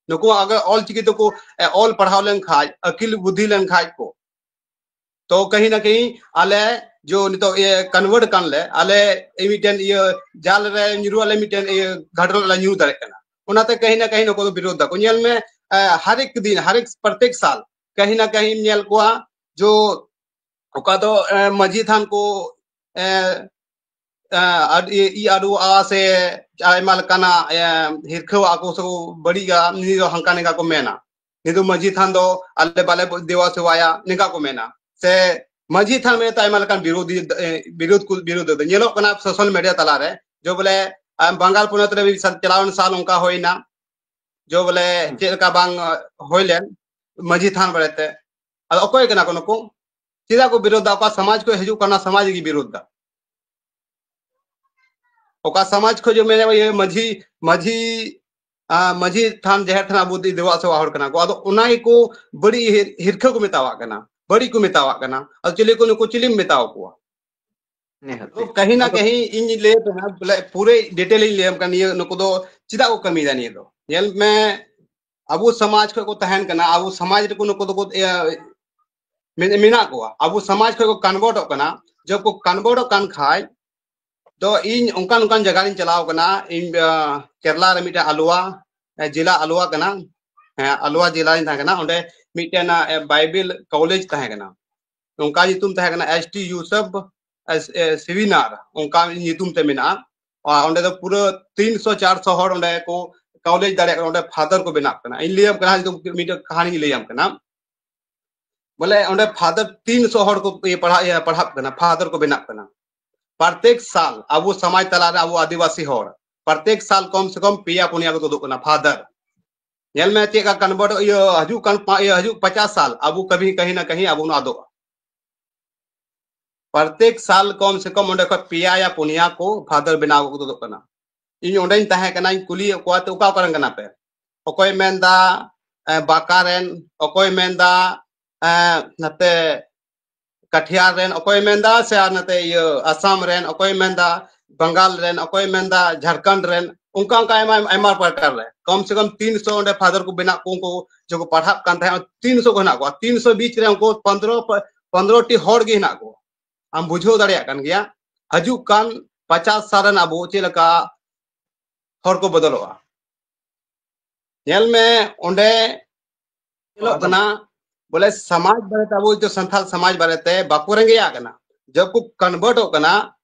ᱱᱩᱠᱩ ᱟᱜᱮ ᱚᱞᱪᱤᱠᱤ ᱛᱮᱠᱚ, ᱮ, ᱚᱞ ᱯᱟᱲᱦᱟᱣ ᱞᱮᱱᱠᱷᱟᱡ, ᱟᱹᱠᱤᱞ ᱵᱩᱫᱷᱤ ᱞᱮᱱᱠᱷᱟᱡ ᱠᱚ, ᱛᱚ ᱠᱟᱹᱦᱤ ᱱᱟ ᱠᱟᱹᱦᱤ ᱟᱞᱮ ᱡᱚ ᱱᱤᱛᱚᱜ ᱤᱭᱟᱹ convert ᱠᱟᱱ ᱞᱮ, ᱟᱞᱮ ᱢᱤᱫᱴᱮᱱ ᱤᱭᱟᱹ ᱡᱟᱞ ᱨᱮ ᱧᱩᱨᱩ ᱟᱞᱮ ᱢᱤᱫᱴᱮᱱ ᱤᱭᱟᱹ ᱜᱷᱟᱴᱨᱚ ᱨᱮ ᱞᱮ ᱧᱩᱨ ᱫᱟᱲᱮᱭᱟᱜ ᱠᱟᱱᱟ᱾ ᱚᱱᱟᱛᱮ ᱠᱟᱹᱦᱤ ᱱᱟ ᱠᱟᱹᱦᱤ ᱱᱩᱠᱩ ᱫᱚ ᱵᱤᱨᱳᱫᱷ ᱫᱟᱠᱚ᱾ ᱧᱮᱞ ᱢᱮ, ᱮ, ᱦᱟᱨᱮᱠ ᱫᱤᱱ, ᱦᱟᱨᱮᱠ ᱯᱨᱚᱛᱮᱠ ᱥᱟᱞ ᱠᱟᱹᱦᱤ ᱱᱟ ᱠᱟᱹᱦᱤᱢ ᱧᱮᱞ ᱠᱚᱣᱟ ᱡᱚ ᱚᱠᱟ ᱫᱚ, ᱮ, ᱢᱟᱹᱡᱷᱤ ᱛᱷᱟᱱ ᱠᱚ, ᱮ, ᱮ, ᱟᱹᱰᱤ, ᱤ ᱟᱹᱨᱩᱣᱟᱜᱼᱟ ᱥᱮ ᱟᱭᱢᱟ ᱞᱮᱠᱟᱱᱟᱜ, ᱮ, ᱦᱤᱨᱠᱷᱟᱹᱣᱟᱜᱼᱟ ᱠᱚ ᱥᱮ ᱠᱚ ᱵᱟᱹᱲᱤᱡᱟ, ᱱᱤᱭᱟᱹ ᱫᱚ ᱦᱟᱱᱠᱟ ᱱᱤᱝᱠᱟ ᱠᱚ ᱢᱮᱱᱟ᱾ ᱱᱤᱭᱟᱹ ᱫᱚ ᱢᱟᱹᱡᱷᱤ ᱛᱷᱟᱱ ᱫᱚ ᱟᱞᱮ ᱵᱟᱞᱮ ᱫᱮᱣᱟ ᱥᱮᱣᱟᱭᱟ, ᱱᱤᱝᱠᱟ ᱠᱚ ᱢᱮᱱᱟ᱾ ᱥᱮ ᱢᱟᱹᱡᱷᱤ ᱛᱷᱟᱱ ᱢᱮᱱᱛᱮ ᱟᱭᱢᱟ ᱞᱮᱠᱟᱱ ᱵᱤᱨᱳᱫᱷᱤ, ᱮ, ᱵᱤᱨᱳᱫᱷ ᱠᱚ, ᱵᱤᱨᱳᱫᱷ ᱫᱚ ᱧᱮᱞᱚᱜ ᱠᱟᱱᱟ ᱥᱳᱥᱟᱞ ᱢᱤᱰᱤᱭᱟ ᱛᱟᱞᱟᱨᱮ, ᱡᱮ ᱵᱚᱞᱮ, ᱮ, ᱵᱟᱝᱜᱟᱞ ᱯᱚᱱᱚᱛ ᱨᱮ ᱢᱤᱫ ᱥᱟᱞ, ᱪᱟᱞᱟᱣᱮᱱ ᱥᱟᱞ ᱚᱱᱠᱟ ᱦᱩᱭᱱᱟ, ᱡᱮ ᱵᱚᱞᱮ ᱦᱩᱸ᱾ ᱪᱮᱫ ᱞᱮᱠᱟ ᱵᱟᱝ, ᱮ, ᱦᱩᱭ ᱞᱮᱱ ᱢᱟᱹᱡᱷᱤ ᱛᱷᱟᱱ ᱵᱟᱨᱮᱛᱮ᱾ ᱟᱫᱚ ᱚᱠᱚᱭ ᱠᱟᱱᱟ ᱠᱚ ᱱᱩᱠᱩ? ᱪᱮᱫᱟᱜ ᱠᱚ ᱵᱤᱨᱳᱫᱷ ᱫᱟ? ᱚᱠᱟ ᱥᱚᱢᱟᱡᱽ ᱠᱷᱚᱱ ᱦᱤᱡᱩᱜ ᱠᱟᱱᱟ, ᱥᱚᱢᱟᱡᱽ ᱜᱮ ᱵᱤᱨᱳᱫᱷ ᱫᱟ᱾ ᱚᱠᱟ ᱥᱚᱢᱟᱡᱽ ᱠᱷᱚᱱ ᱡᱮ ᱢᱮᱱᱟ, ᱤᱭᱟᱹ, ᱢᱟᱹᱡᱷᱤ, ᱢᱟᱹᱡᱷᱤ, ᱟ, ᱢᱟᱹᱡᱷᱤ ᱛᱷᱟᱱ, ᱡᱟᱦᱮᱨ ᱛᱷᱟᱱ ᱟᱵᱚ ᱫᱮ-, ᱫᱮᱵᱟ ᱥᱮᱵᱟ ᱦᱚᱲ ᱠᱟᱱᱟ ᱠᱚ, ᱟᱫᱚ ᱚᱱᱟ ᱜᱮᱠᱚ ᱵᱟᱹᱲᱤᱡ ᱦᱤᱨ-, ᱦᱤᱨᱠᱷᱟᱹ ᱠᱚ ᱢᱮᱛᱟᱣᱟᱜ ᱠᱟᱱᱟ, ᱵᱟᱹᱲᱤᱡ ᱠᱚ ᱢᱮᱛᱟᱣᱟᱜ ᱠᱟᱱᱟ᱾ ᱟᱫᱚ ᱪᱤᱞᱤ ᱠᱚ ᱱᱩᱠᱩ, ᱪᱤᱞᱤᱢ ᱢᱮᱛᱟᱣ ᱠᱚᱣᱟ? ᱱᱤᱦᱟᱹᱛ᱾ ᱛᱚ, ᱠᱟᱹᱦᱤ ᱱᱟ ᱟᱫᱚ ᱠᱟᱹᱦᱤ ᱤᱧ ᱞᱟᱹᱭ ᱟᱯᱮ ᱠᱟᱱᱟ, ᱵᱚᱞᱮ, ᱯᱩᱨᱟᱹ detail ᱤᱧ ᱞᱟᱹᱭᱟᱢ ᱠᱟᱱᱟ, ᱱᱤᱭᱟᱹ ᱱᱩᱠᱩ ᱫᱚ ᱪᱮᱫᱟᱜ ᱠᱚ ᱠᱟᱹᱢᱤᱭᱮᱫᱟ ᱱᱤᱭᱟᱹ ᱫᱚ᱾ ᱧᱮᱞ ᱢᱮ, ᱟᱵᱚ ᱥᱚᱢᱟᱡᱽ ᱠᱷᱚᱱ ᱠᱚ ᱛᱟᱦᱮᱱ ᱠᱟᱱᱟ, ᱟᱵᱚ ᱥᱚᱢᱟᱡᱽ ᱨᱮᱠᱚ ᱱᱩᱠᱩ ᱫᱚᱠᱚ, ᱤᱭᱟᱹ, ᱢᱮᱱ-, ᱢᱮᱱᱟᱜ ᱠᱚᱣᱟ, ᱟᱵᱚ ᱥᱚᱢᱟᱡᱽ ᱠᱷᱚᱱ ᱠᱚ convertᱚᱜ ᱠᱟᱱᱟ᱾ ᱡᱚᱵ ᱠᱚ convertᱚᱜ ᱠᱟᱱ ᱠᱷᱟᱡ, ᱛᱚ ᱤᱧ ᱚᱱᱠᱟᱱ ᱚᱱᱠᱟᱱ ᱡᱟᱭᱜᱟ ᱨᱤᱧ ᱪᱟᱞᱟᱣ ᱠᱟᱱᱟ᱾ ᱤᱧ, ᱟ, ᱠᱮᱨᱞᱟ ᱨᱮ ᱢᱤᱫᱴᱮᱱ ᱟᱞᱩᱣᱟ, ᱮ, ᱡᱮᱞᱟ ᱟᱞᱩᱣᱟ ᱠᱟᱱᱟ, ᱦᱮᱸ, ᱟᱞᱩᱣᱟ ᱡᱮᱞᱟ ᱨᱤᱧ ᱛᱟᱦᱮᱸ ᱠᱟᱱᱟ᱾ ᱚᱸᱰᱮ ᱢᱤᱫᱴᱮᱱ, ᱟ, ᱮ, ᱵᱟᱭᱵᱮᱞ ᱠᱚᱞᱮᱡᱽ ᱛᱟᱦᱮᱸ ᱠᱟᱱᱟ᱾ ᱚᱱᱠᱟ ᱧᱩᱛᱩᱢ ᱛᱟᱦᱮᱸ ᱠᱟᱱᱟ, ᱮᱥ ᱴᱤ ᱭᱩᱥᱮᱯ, ᱮ, ᱮ, ᱥᱮᱢᱤᱱᱟᱨ, ᱚᱱᱠᱟ ᱧᱩᱛᱩᱢ ᱛᱮ ᱢᱮᱱᱟᱜᱼᱟ᱾ ᱟᱨ ᱚᱸᱰᱮ ᱫᱚ ᱯᱩᱨᱟᱹ ᱛᱤᱱᱥᱚ ᱪᱟᱨᱥᱚ ᱦᱚᱲ ᱚᱸᱰᱮ ᱠᱚ ᱠᱚᱞᱮᱡᱽ ᱫᱟᱲᱮᱭᱟᱜ ᱠᱟᱱᱟ, ᱚᱸᱰᱮ ᱯᱷᱟᱫᱟᱨ ᱠᱚ ᱵᱮᱱᱟᱜ ᱠᱟᱱᱟ᱾ ᱤᱧ ᱞᱟᱹᱭᱟᱢ ᱠᱟᱱᱟ, ᱱᱤᱛᱚᱜ ᱢᱤᱫᱴᱮᱱ ᱠᱟᱹᱦᱱᱤᱧ ᱞᱟᱹᱭᱟᱢ ᱠᱟᱱᱟ᱾ ᱵᱚᱞᱮ, ᱚᱸᱰᱮ ᱯᱷᱟᱫᱟᱨ ᱛᱤᱱᱥᱚ ᱦᱚᱲ ᱠᱚ, ᱤᱭᱟᱹ, ᱯᱟᱲᱦᱟᱜ, ᱤᱭᱟᱹ, ᱯᱟᱲᱦᱟᱜ ᱠᱟᱱᱟ, ᱯᱷᱟᱫᱟᱨ ᱠᱚ ᱵᱮᱱᱟᱜ ᱠᱟᱱᱟ᱾ ᱯᱨᱚᱛᱮᱠ ᱥᱟᱞ ᱟᱵᱚ ᱥᱚᱢᱟᱡᱽ ᱛᱟᱞᱟᱨᱮ ᱟᱵᱚ ᱟᱹᱫᱤᱵᱟᱹᱥᱤ ᱦᱚᱲ ᱯᱨᱚᱛᱮᱠ ᱥᱟᱞ ᱠᱚᱢ ᱥᱮ ᱠᱚᱢ ᱯᱮᱭᱟ ᱯᱩᱱᱭᱟ ᱠᱚ ᱛᱩᱫᱩᱜ ᱠᱟᱱᱟ ᱯᱷᱟᱫᱟᱨ᱾ ᱧᱮᱞ ᱢᱮ ᱪᱮᱫ ᱞᱮᱠᱟ convert ᱤᱭᱟᱹ ᱦᱤᱡᱩᱜ ᱠᱟᱱ ᱯᱟ- ᱤᱭᱟᱹ ᱦᱤᱡᱩᱜ ᱯᱚᱪᱟᱥ ᱥᱟᱞ ᱟᱵᱚ ᱠᱟᱹᱢᱤ ᱠᱟᱹᱦᱤ ᱱᱟ ᱠᱟᱹᱦᱤ ᱟᱵᱚ ᱵᱚᱱ ᱟᱫᱚᱜᱼᱟ᱾ ᱯᱨᱚᱛᱮᱠ ᱥᱟᱞ ᱠᱚᱢ ᱥᱮ ᱠᱚᱢ ᱚᱸᱰᱮ ᱠᱷᱚᱱ ᱯᱮᱭᱟ ᱭᱟ ᱯᱩᱱᱭᱟ ᱠᱚ ᱯᱷᱟᱫᱟᱨ ᱵᱮᱱᱟᱣ ᱠᱚ ᱛᱩᱫᱩᱜ ᱠᱟᱱᱟ᱾ ᱤᱧ ᱚᱸᱰᱮᱧ ᱛᱟᱦᱮᱸ ᱠᱟᱱᱟᱧ ᱠᱩᱞᱤᱭᱮᱫ ᱠᱚᱣᱟ, "ᱛᱚ ᱚᱠᱟ ᱠᱚᱨᱮᱱ ᱠᱟᱱᱟ ᱯᱮ?" ᱚᱠᱚᱭ ᱢᱮᱱᱫᱟ ᱮ, ᱵᱟᱸᱠᱟ ᱨᱮᱱ, ᱚᱠᱚᱭ ᱢᱮᱱᱫᱟ ᱮ, ᱱᱟᱛᱮ ᱠᱟᱴᱷᱤᱭᱟᱨ ᱨᱮᱱ, ᱚᱠᱚᱭ ᱢᱮᱱᱫᱟ ᱥᱮ ᱟᱨ ᱱᱟᱛᱮ ᱤᱭᱟᱹ ᱟᱥᱟᱢ ᱨᱮᱱ, ᱚᱠᱚᱭ ᱢᱮᱱᱫᱟ ᱵᱟᱝᱜᱟᱞ ᱨᱮᱱ, ᱚᱠᱚᱭ ᱢᱮᱱᱫᱟ ᱡᱷᱟᱲᱠᱷᱚᱸᱰ ᱨᱮᱱ, ᱚᱱᱠᱟ ᱚᱱᱠᱟ ᱟᱭᱢᱟ ᱟᱭᱢᱟ ᱯᱨᱚᱠᱟᱨ ᱨᱮ ᱠᱚᱢ ᱥᱮ ᱠᱚᱢ ᱛᱤᱱᱥᱚ ᱚᱸᱰᱮ ᱯᱷᱟᱫᱟᱨ ᱠᱚ ᱵᱮᱱᱟᱜ ᱠᱚ, ᱩᱱᱠᱩ ᱡᱚᱠᱷᱚᱱ ᱯᱟᱲᱦᱟᱜ ᱠᱟᱱ ᱛᱟᱦᱮᱸᱫ ᱛᱤᱱᱥᱚ ᱠᱚ ᱦᱮᱱᱟᱜ ᱠᱚᱣᱟ᱾ ᱛᱤᱱᱥᱚ ᱵᱤᱪ ᱨᱮ ᱩᱱᱠᱩ ᱯᱚᱱᱫᱽᱨᱚ ᱯᱚᱱᱫᱽᱨᱚ ᱴᱤ ᱦᱚᱲ ᱜᱮ ᱦᱮᱱᱟᱜ ᱠᱚᱣᱟ᱾ ᱟᱢ ᱵᱩᱡᱷᱟᱹᱣ ᱫᱟᱲᱮᱭᱟᱜ ᱠᱟᱱ ᱜᱮᱭᱟ, ᱦᱤᱡᱩᱜ ᱠᱟᱱ ᱯᱚᱪᱟᱥ ᱥᱟᱞ ᱨᱮᱱ ᱟᱵᱚ ᱪᱮᱫ ᱞᱮᱠᱟ ᱦᱚᱲ ᱠᱚ ᱵᱚᱫᱚᱞᱚᱜᱼᱟ᱾ ᱧᱮᱞ ᱢᱮ, ᱚᱸᱰᱮ ᱧᱮᱞᱚᱜ ᱠᱟᱱᱟ ᱵᱚᱞᱮ ᱥᱚᱢᱟᱡᱽ ᱵᱟᱨᱮᱛᱮ, ᱟᱵᱚ ᱫᱚ ᱥᱟᱱᱛᱟᱲ ᱥᱚᱢᱟᱡᱽ ᱵᱟᱨᱮᱛᱮ ᱵᱟᱠᱚ ᱨᱮᱸᱜᱮᱡ ᱟᱜ ᱠᱟᱱᱟ᱾ ᱡᱚᱵ ᱠᱚ convert ᱚᱜ ᱠᱟᱱᱟ,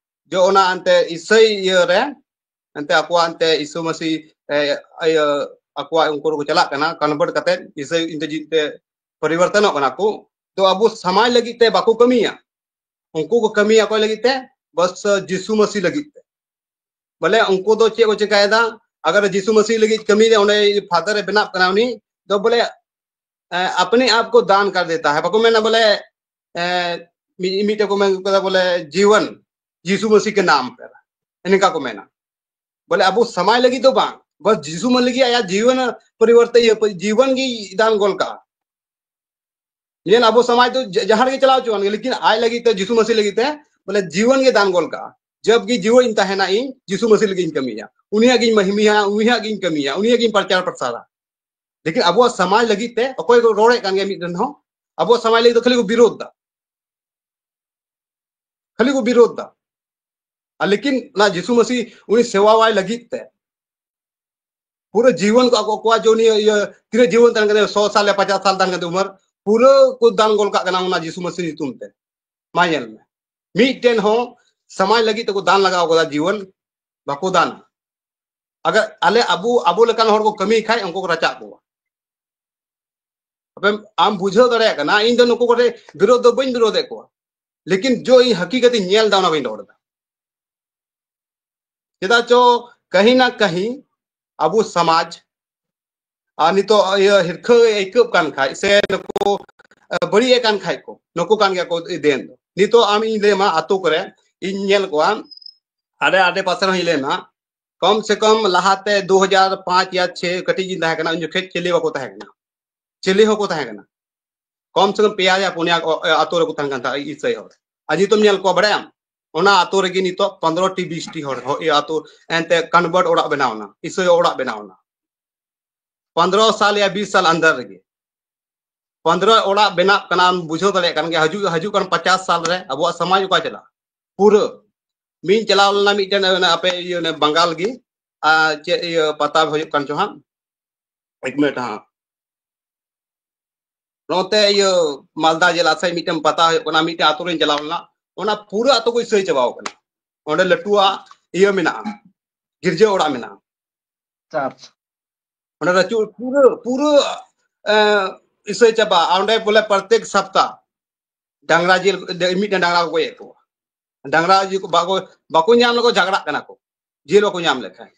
ᱡᱚ ᱚᱱᱟ ᱮᱱᱛᱮ ᱤᱥᱟᱹᱭ ᱤᱭᱟᱹ ᱨᱮ, ᱮᱱᱛᱮ ᱟᱠᱚᱣᱟᱜ ᱮᱱᱛᱮ ᱤᱥᱩ ᱢᱟᱹᱥᱤ, ᱮ, ᱤᱭᱟᱹ, ᱟᱠᱚᱣᱟᱜ ᱩᱱᱠᱩ ᱫᱚᱠᱚ ᱪᱟᱞᱟᱜ ᱠᱟᱱᱟ, convert ᱠᱟᱛᱮ ᱤᱥᱟᱹᱭ ᱮᱱᱛᱮ ᱡᱤ-, ᱛᱮ ᱯᱚᱨᱤᱵᱚᱨᱛᱚᱱᱚᱜ ᱠᱟᱱᱟ ᱠᱚ᱾ ᱛᱚ ᱟᱵᱚ ᱥᱚᱢᱟᱡᱽ ᱞᱟᱹᱜᱤᱫ ᱛᱮ ᱵᱟᱠᱚ ᱠᱟᱹᱢᱤᱭᱟ᱾ ᱩᱱᱠᱩ ᱠᱚ ᱠᱟᱹᱢᱤᱭᱟ ᱚᱠᱚᱭ ᱞᱟᱹᱜᱤᱫ ᱛᱮ? ᱵᱟᱥ ᱡᱤᱥᱩ ᱢᱟᱹᱥᱤ ᱞᱟᱹᱜᱤᱫ ᱛᱮ᱾ ᱵᱚᱞᱮ ᱩᱱᱠᱩ ᱫᱚ ᱪᱮᱫ ᱠᱚ ᱪᱮᱠᱟᱭᱮᱫᱟ? ᱟᱜᱟᱨ ᱡᱤᱥᱩ ᱢᱟᱹᱥᱤ ᱞᱟᱹᱜᱤᱫ ᱠᱟᱹᱢᱤ ᱨᱮ ᱚᱸᱰᱮ ᱯᱷᱟᱫᱟᱨ ᱮ ᱵᱮᱱᱟᱜ ᱠᱟᱱᱟ, ᱩᱱᱤ ᱫᱚ ᱵᱚᱞᱮ, ᱮ, ᱟᱯᱱᱮ ᱟᱯ ᱠᱚ ᱫᱟᱱ ᱠᱟᱨ ᱫᱮᱛᱟ ᱦᱮ, ᱵᱟᱠᱚ ᱢᱮᱱᱟ ᱵᱚᱞᱮ, ᱮ, ᱢᱤ-, ᱢᱤᱫᱴᱮᱡ ᱠᱚ ᱢᱮᱱ ᱠᱟᱫᱟ ᱵᱚᱞᱮ, "ᱡᱤᱣᱚᱱ ᱡᱤᱥᱩ ᱢᱟᱹᱥᱤ ᱠᱮ ᱱᱟᱢ ᱯᱮ", ᱱᱤᱝᱠᱟ ᱠᱚ ᱢᱮᱱᱟ᱾ ᱵᱚᱞᱮ ᱟᱵᱚ ᱥᱚᱢᱟᱡᱽ ᱞᱟᱹᱜᱤᱫ ᱫᱚ ᱵᱟᱝ, ᱵᱟᱥ ᱡᱤᱥᱩ ᱢᱟᱹᱥᱤ ᱞᱟᱹᱜᱤᱫ ᱟᱭᱟᱜ ᱡᱤᱣᱚᱱ ᱯᱚᱨᱤᱵᱚᱨᱛᱮ ᱤᱭᱟᱹ ᱡᱤᱣᱚᱱ ᱜᱮ ᱫᱟᱱ ᱜᱚᱞ ᱠᱟᱜᱼᱟ᱾ ᱧᱮᱞ, ᱟᱵᱚ ᱥᱚᱢᱟᱡᱽ ᱫᱚ ᱡᱟ-, ᱡᱟᱦᱟᱸ ᱨᱮᱜᱮ ᱪᱟᱞᱟᱣ ᱦᱚᱪᱚᱣᱟᱱ ᱜᱮ, ᱞᱮᱠᱤᱱ ᱟᱡ ᱞᱟᱹᱜᱤᱫ ᱛᱮ, ᱡᱤᱥᱩ ᱢᱟᱹᱥᱤ ᱞᱟᱹᱜᱤᱫ ᱛᱮ ᱵᱚᱞᱮ ᱡᱤᱣᱚᱱ ᱜᱮ ᱫᱟᱱ ᱜᱚᱞ ᱠᱟᱜᱼᱟ᱾ ᱡᱟᱵ ᱜᱮ ᱡᱤᱣᱚᱱ ᱤᱧ ᱛᱟᱦᱮᱱᱟ, ᱤᱧ ᱡᱤᱥᱩ ᱢᱟᱹᱥᱤ ᱞᱟᱹᱜᱤᱫ ᱤᱧ ᱠᱟᱹᱢᱤᱭᱟ, ᱩᱱᱤᱭᱟᱜ ᱜᱤᱧ ᱢᱟᱹᱦᱤᱢᱤᱭᱟ, ᱩᱱᱤᱭᱟᱜ ᱜᱤᱧ ᱠᱟᱹᱢᱤᱭᱟ, ᱩᱱᱤᱭᱟᱜ ᱜᱤᱧ ᱯᱨᱚᱪᱟᱨ ᱯᱨᱚᱥᱟᱨᱟ᱾ ᱞᱮᱠᱤᱱ ᱟᱵᱚᱣᱟᱜ ᱥᱚᱢᱟᱡᱽ ᱞᱟᱹᱜᱤᱫ ᱛᱮ ᱚᱠᱚᱭ ᱠᱚ ᱨᱚᱲᱮᱫ ᱠᱟᱱ ᱜᱮᱭᱟ, ᱢᱤᱫ ᱫᱤᱱ ᱦᱚᱸ ᱟᱵᱚᱣᱟᱜ ᱥᱚᱢᱟᱡᱽ ᱞᱟᱹᱜᱤᱫ ᱫᱚ ᱠᱷᱟᱹᱞᱤ ᱠᱚ ᱵᱤᱨᱳᱫᱷ ᱫᱟ, ᱠᱷᱟᱹᱞᱤ ᱠᱚ ᱵᱤᱨᱳᱫᱷ ᱫᱟ᱾ ᱟᱨ ᱞᱮᱠᱤᱱ ᱚᱱᱟ ᱡᱤᱥᱩ ᱢᱟᱹᱥᱤ ᱩᱱᱤ ᱥᱮᱣᱟᱣᱟᱭ ᱞᱟᱹᱜᱤᱫ ᱛᱮ ᱯᱩᱨᱟᱹ ᱡᱤᱵᱚᱱ ᱠᱚ ᱟᱠᱚ ᱠᱚᱣᱟ, ᱡᱮ ᱩᱱᱤ ᱤᱭᱟᱹ ᱛᱤᱱᱟᱹᱜ ᱡᱤᱵᱚᱱ ᱛᱟᱦᱮᱱ ᱠᱟᱱᱟ, ᱥᱚ ᱥᱟᱞ ᱭᱟ ᱯᱚᱪᱟᱥ ᱥᱟᱞ ᱛᱟᱦᱮᱱ ᱠᱟᱱ ᱩᱢᱟᱹᱨ, ᱯᱩᱨᱟᱹ ᱠᱚ ᱫᱟᱱ ᱜᱚᱞ ᱠᱟᱜ ᱠᱟᱱᱟ ᱚᱱᱟ ᱡᱤᱥᱩ ᱢᱟᱹᱥᱤ ᱧᱩᱛᱩᱢ ᱛᱮ᱾ ᱢᱟ ᱧᱮᱞ ᱢᱮ, ᱢᱤᱫᱴᱮᱱ ᱦᱚᱸ ᱥᱚᱢᱟᱡᱽ ᱞᱟᱹᱜᱤᱫ ᱛᱮᱠᱚ ᱫᱟᱱ ᱞᱟᱜᱟᱣ ᱠᱟᱫᱟ ᱡᱤᱵᱚᱱ, ᱵᱟᱠᱚ ᱫᱟᱱᱟ᱾ ᱟᱜᱟᱨ ᱟᱞᱮ ᱟᱵᱚ, ᱟᱵᱚ ᱞᱮᱠᱟᱱ ᱦᱚᱲ ᱠᱚ ᱠᱟᱹᱢᱤ ᱠᱷᱟᱡ ᱩᱱᱠᱩ ᱠᱚ ᱨᱟᱪᱟᱜ ᱠᱚᱣᱟ᱾ ᱟᱯᱮ, ᱟᱢ ᱵᱩᱡᱷᱟᱹᱣ ᱫᱟᱲᱮᱭᱟᱜ ᱠᱟᱱᱟ, ᱤᱧ ᱫᱚ ᱱᱩᱠᱩ ᱠᱚᱴᱷᱮᱱ ᱵᱤᱨᱳᱫᱷ ᱫᱚ ᱵᱟᱹᱧ ᱵᱤᱨᱳᱫᱷ ᱮᱫ ᱠᱚᱣᱟ, ᱞᱮᱠᱤᱱ ᱡᱚ ᱤᱧ ᱦᱟᱹᱠᱤᱠᱟᱛ ᱤᱧ ᱧᱮᱞ ᱮᱫᱟ, ᱚᱱᱟ ᱵᱟᱹᱧ ᱨᱚᱲ ᱮᱫᱟ᱾ ᱪᱮᱫᱟᱜ ᱪᱚ ᱠᱟᱹᱦᱤ ᱱᱟ ᱠᱟᱹᱦᱤ ᱟᱵᱚ ᱥᱚᱢᱟᱡᱽ ᱟᱨ ᱱᱤᱛᱚᱜ ᱤᱭᱟᱹ ᱦᱤᱨᱠᱷᱟᱹ ᱟᱹᱭᱠᱟᱹᱜ ᱠᱟᱱ ᱠᱷᱟᱡ ᱥᱮ ᱱᱩᱠᱩ, ᱟᱹ, ᱵᱟᱹᱲᱤᱡ ᱮ ᱠᱟᱱ ᱠᱷᱟᱡ ᱠᱚ, ᱱᱩᱠᱩ ᱠᱟᱱ ᱜᱮᱭᱟ ᱠᱚ ᱫᱮᱱ ᱫᱚ᱾ ᱱᱤᱛᱚᱜ ᱟᱢ ᱤᱧ ᱞᱟᱹᱭ ᱟᱢᱟ, ᱟᱛᱳ ᱠᱚᱨᱮ ᱤᱧ ᱧᱮᱞ ᱠᱚᱣᱟ, ᱟᱞᱮ ᱟᱰᱮ ᱯᱟᱥᱮ ᱨᱮᱦᱚᱸ ᱤᱧ ᱞᱟᱹᱭ ᱟᱢᱟ, ᱠᱚᱢ ᱥᱮ ᱠᱚᱢ ᱞᱟᱦᱟᱛᱮ ᱫᱩ ᱦᱟᱡᱟᱨ ᱯᱟᱸᱪ ᱭᱟ ᱪᱷᱮ ᱠᱟᱹᱴᱤᱡ ᱤᱧ ᱛᱟᱦᱮᱸ ᱠᱟᱱᱟ, ᱩᱱ ᱡᱚᱠᱷᱮᱡ ᱪᱤᱞᱤ ᱵᱟᱠᱚ ᱛᱟᱦᱮᱸ ᱠᱟᱱᱟ, ᱪᱤᱞᱤ ᱦᱚᱸᱠᱚ ᱛᱟᱦᱮᱸ ᱠᱟᱱᱟ᱾ ᱠᱚᱢ ᱥᱮ ᱠᱚᱢ ᱯᱮᱭᱟ ᱭᱟ ᱯᱩᱱᱭᱟ ᱚ-, ᱟᱛᱳ ᱨᱮᱠᱚ ᱛᱟᱦᱮᱸ ᱠᱟᱱ ᱛᱟᱦᱮᱸᱫ ᱤᱥᱟᱹᱭ ᱦᱚᱲ᱾ ᱟᱨ ᱱᱤᱛᱚᱜ ᱧᱮᱞ ᱠᱚᱣᱟ, ᱵᱟᱲᱟᱭᱟᱢ, ᱚᱱᱟ ᱟᱛᱳ ᱨᱮᱜᱮ ᱱᱤᱛᱚᱜ ᱯᱚᱱᱫᱽᱨᱚ ᱴᱤ ᱵᱤᱥ ᱴᱤ ᱦᱚᱲ, ᱦᱚ-, ᱤᱭᱟᱹ ᱟᱛᱳ ᱮᱱᱛᱮ convert ᱚᱲᱟᱜ ᱵᱮᱱᱟᱣ ᱮᱱᱟ, ᱤᱥᱟᱹᱭ ᱚᱲᱟᱜ ᱵᱮᱱᱟᱣ ᱮᱱᱟ᱾ ᱯᱚᱱᱫᱽᱨᱚ ᱥᱟᱞ ᱭᱟ ᱵᱤᱥ ᱥᱟᱞ ᱟᱱᱫᱟᱨ ᱨᱮᱜᱮ ᱯᱚᱱᱫᱽᱨᱚ ᱚᱲᱟᱜ ᱵᱮᱱᱟᱜ ᱠᱟᱱᱟ᱾ ᱟᱢ ᱵᱩᱡᱷᱟᱹᱣ ᱫᱟᱲᱮᱭᱟᱜ ᱠᱟᱱ ᱜᱮᱭᱟ, ᱦᱤᱡᱩᱜ, ᱦᱤᱡᱩᱜ ᱠᱟᱱ ᱯᱚᱪᱟᱥ ᱥᱟᱞ ᱨᱮ ᱟᱵᱚᱣᱟᱜ ᱥᱚᱢᱟᱡᱽ ᱚᱠᱟ ᱪᱟᱞᱟᱜᱼᱟ? ᱯᱩᱨᱟᱹ᱾ ᱢᱤᱧ ᱪᱟᱞᱟᱣ ᱞᱮᱱᱟ ᱢᱤᱫᱴᱮᱱ, ᱚᱱᱟ ᱟᱯᱮ ᱤᱭᱟᱹ, ᱚᱱᱮ ᱵᱟᱝᱜᱟᱞ ᱜᱮ, ᱟᱨ ᱪᱮᱫ ᱤᱭᱟᱹ ᱯᱟᱛᱟ ᱦᱩᱭᱩᱜ ᱠᱟᱱ ᱪᱚ ᱦᱟᱸᱜ, ᱮᱠ ᱢᱤᱱᱤᱴ ᱦᱟᱸᱜ᱾ ᱱᱚᱛᱮ ᱤᱭᱟᱹ ᱢᱟᱞᱫᱟ ᱡᱮᱞᱟ ᱥᱮᱫ ᱢᱤᱫᱴᱮᱱ ᱯᱟᱛᱟ ᱦᱩᱭᱩᱜ ᱠᱟᱱᱟ, ᱢᱤᱫᱴᱮᱱ ᱟᱛᱳ ᱨᱤᱧ ᱪᱟᱞᱟᱣ ᱞᱮᱱᱟ, ᱚᱱᱟ ᱯᱩᱨᱟᱹ ᱟᱛᱳ ᱠᱚ ᱤᱥᱟᱹᱭ ᱪᱟᱵᱟᱣ ᱠᱟᱱᱟ᱾ ᱚᱸᱰᱮ ᱞᱟᱹᱴᱩᱣᱟᱜ ᱤᱭᱟᱹ ᱢᱮᱱᱟᱜᱼᱟ, ᱜᱤᱨᱡᱟᱹ ᱚᱲᱟᱜ ᱢᱮᱱᱟᱜᱼᱟ᱾ ᱪᱟᱨᱪ᱾ ᱚᱸᱰᱮ ᱫᱚ ᱪᱩ-, ᱯᱩᱨᱟᱹ, ᱯᱩᱨᱟᱹ, ᱮ, ᱤᱥᱟᱹᱭ ᱪᱟᱵᱟ᱾ ᱟᱨ ᱚᱸᱰᱮ ᱵᱚᱞᱮ ᱯᱨᱚᱛᱮᱠ ᱥᱟᱯᱛᱟ ᱰᱟᱝᱨᱟ ᱡᱤᱞ, ᱢᱤᱫᱴᱮᱱ ᱰᱟᱝᱨᱟ ᱠᱚ ᱜᱚᱡ ᱮᱫ ᱠᱚᱣᱟ᱾ ᱰᱟᱝᱨᱟ ᱡᱤᱞ ᱠᱚ ᱵᱟᱠᱚ, ᱵᱟᱠᱚ ᱧᱟᱢ ᱞᱮᱠᱚ ᱡᱷᱟᱜᱽᱲᱟᱜ ᱠᱟᱱᱟ ᱠᱚ, ᱡᱤᱞ ᱵᱟᱠᱚ ᱧᱟᱢ ᱞᱮᱠᱷᱟᱱ᱾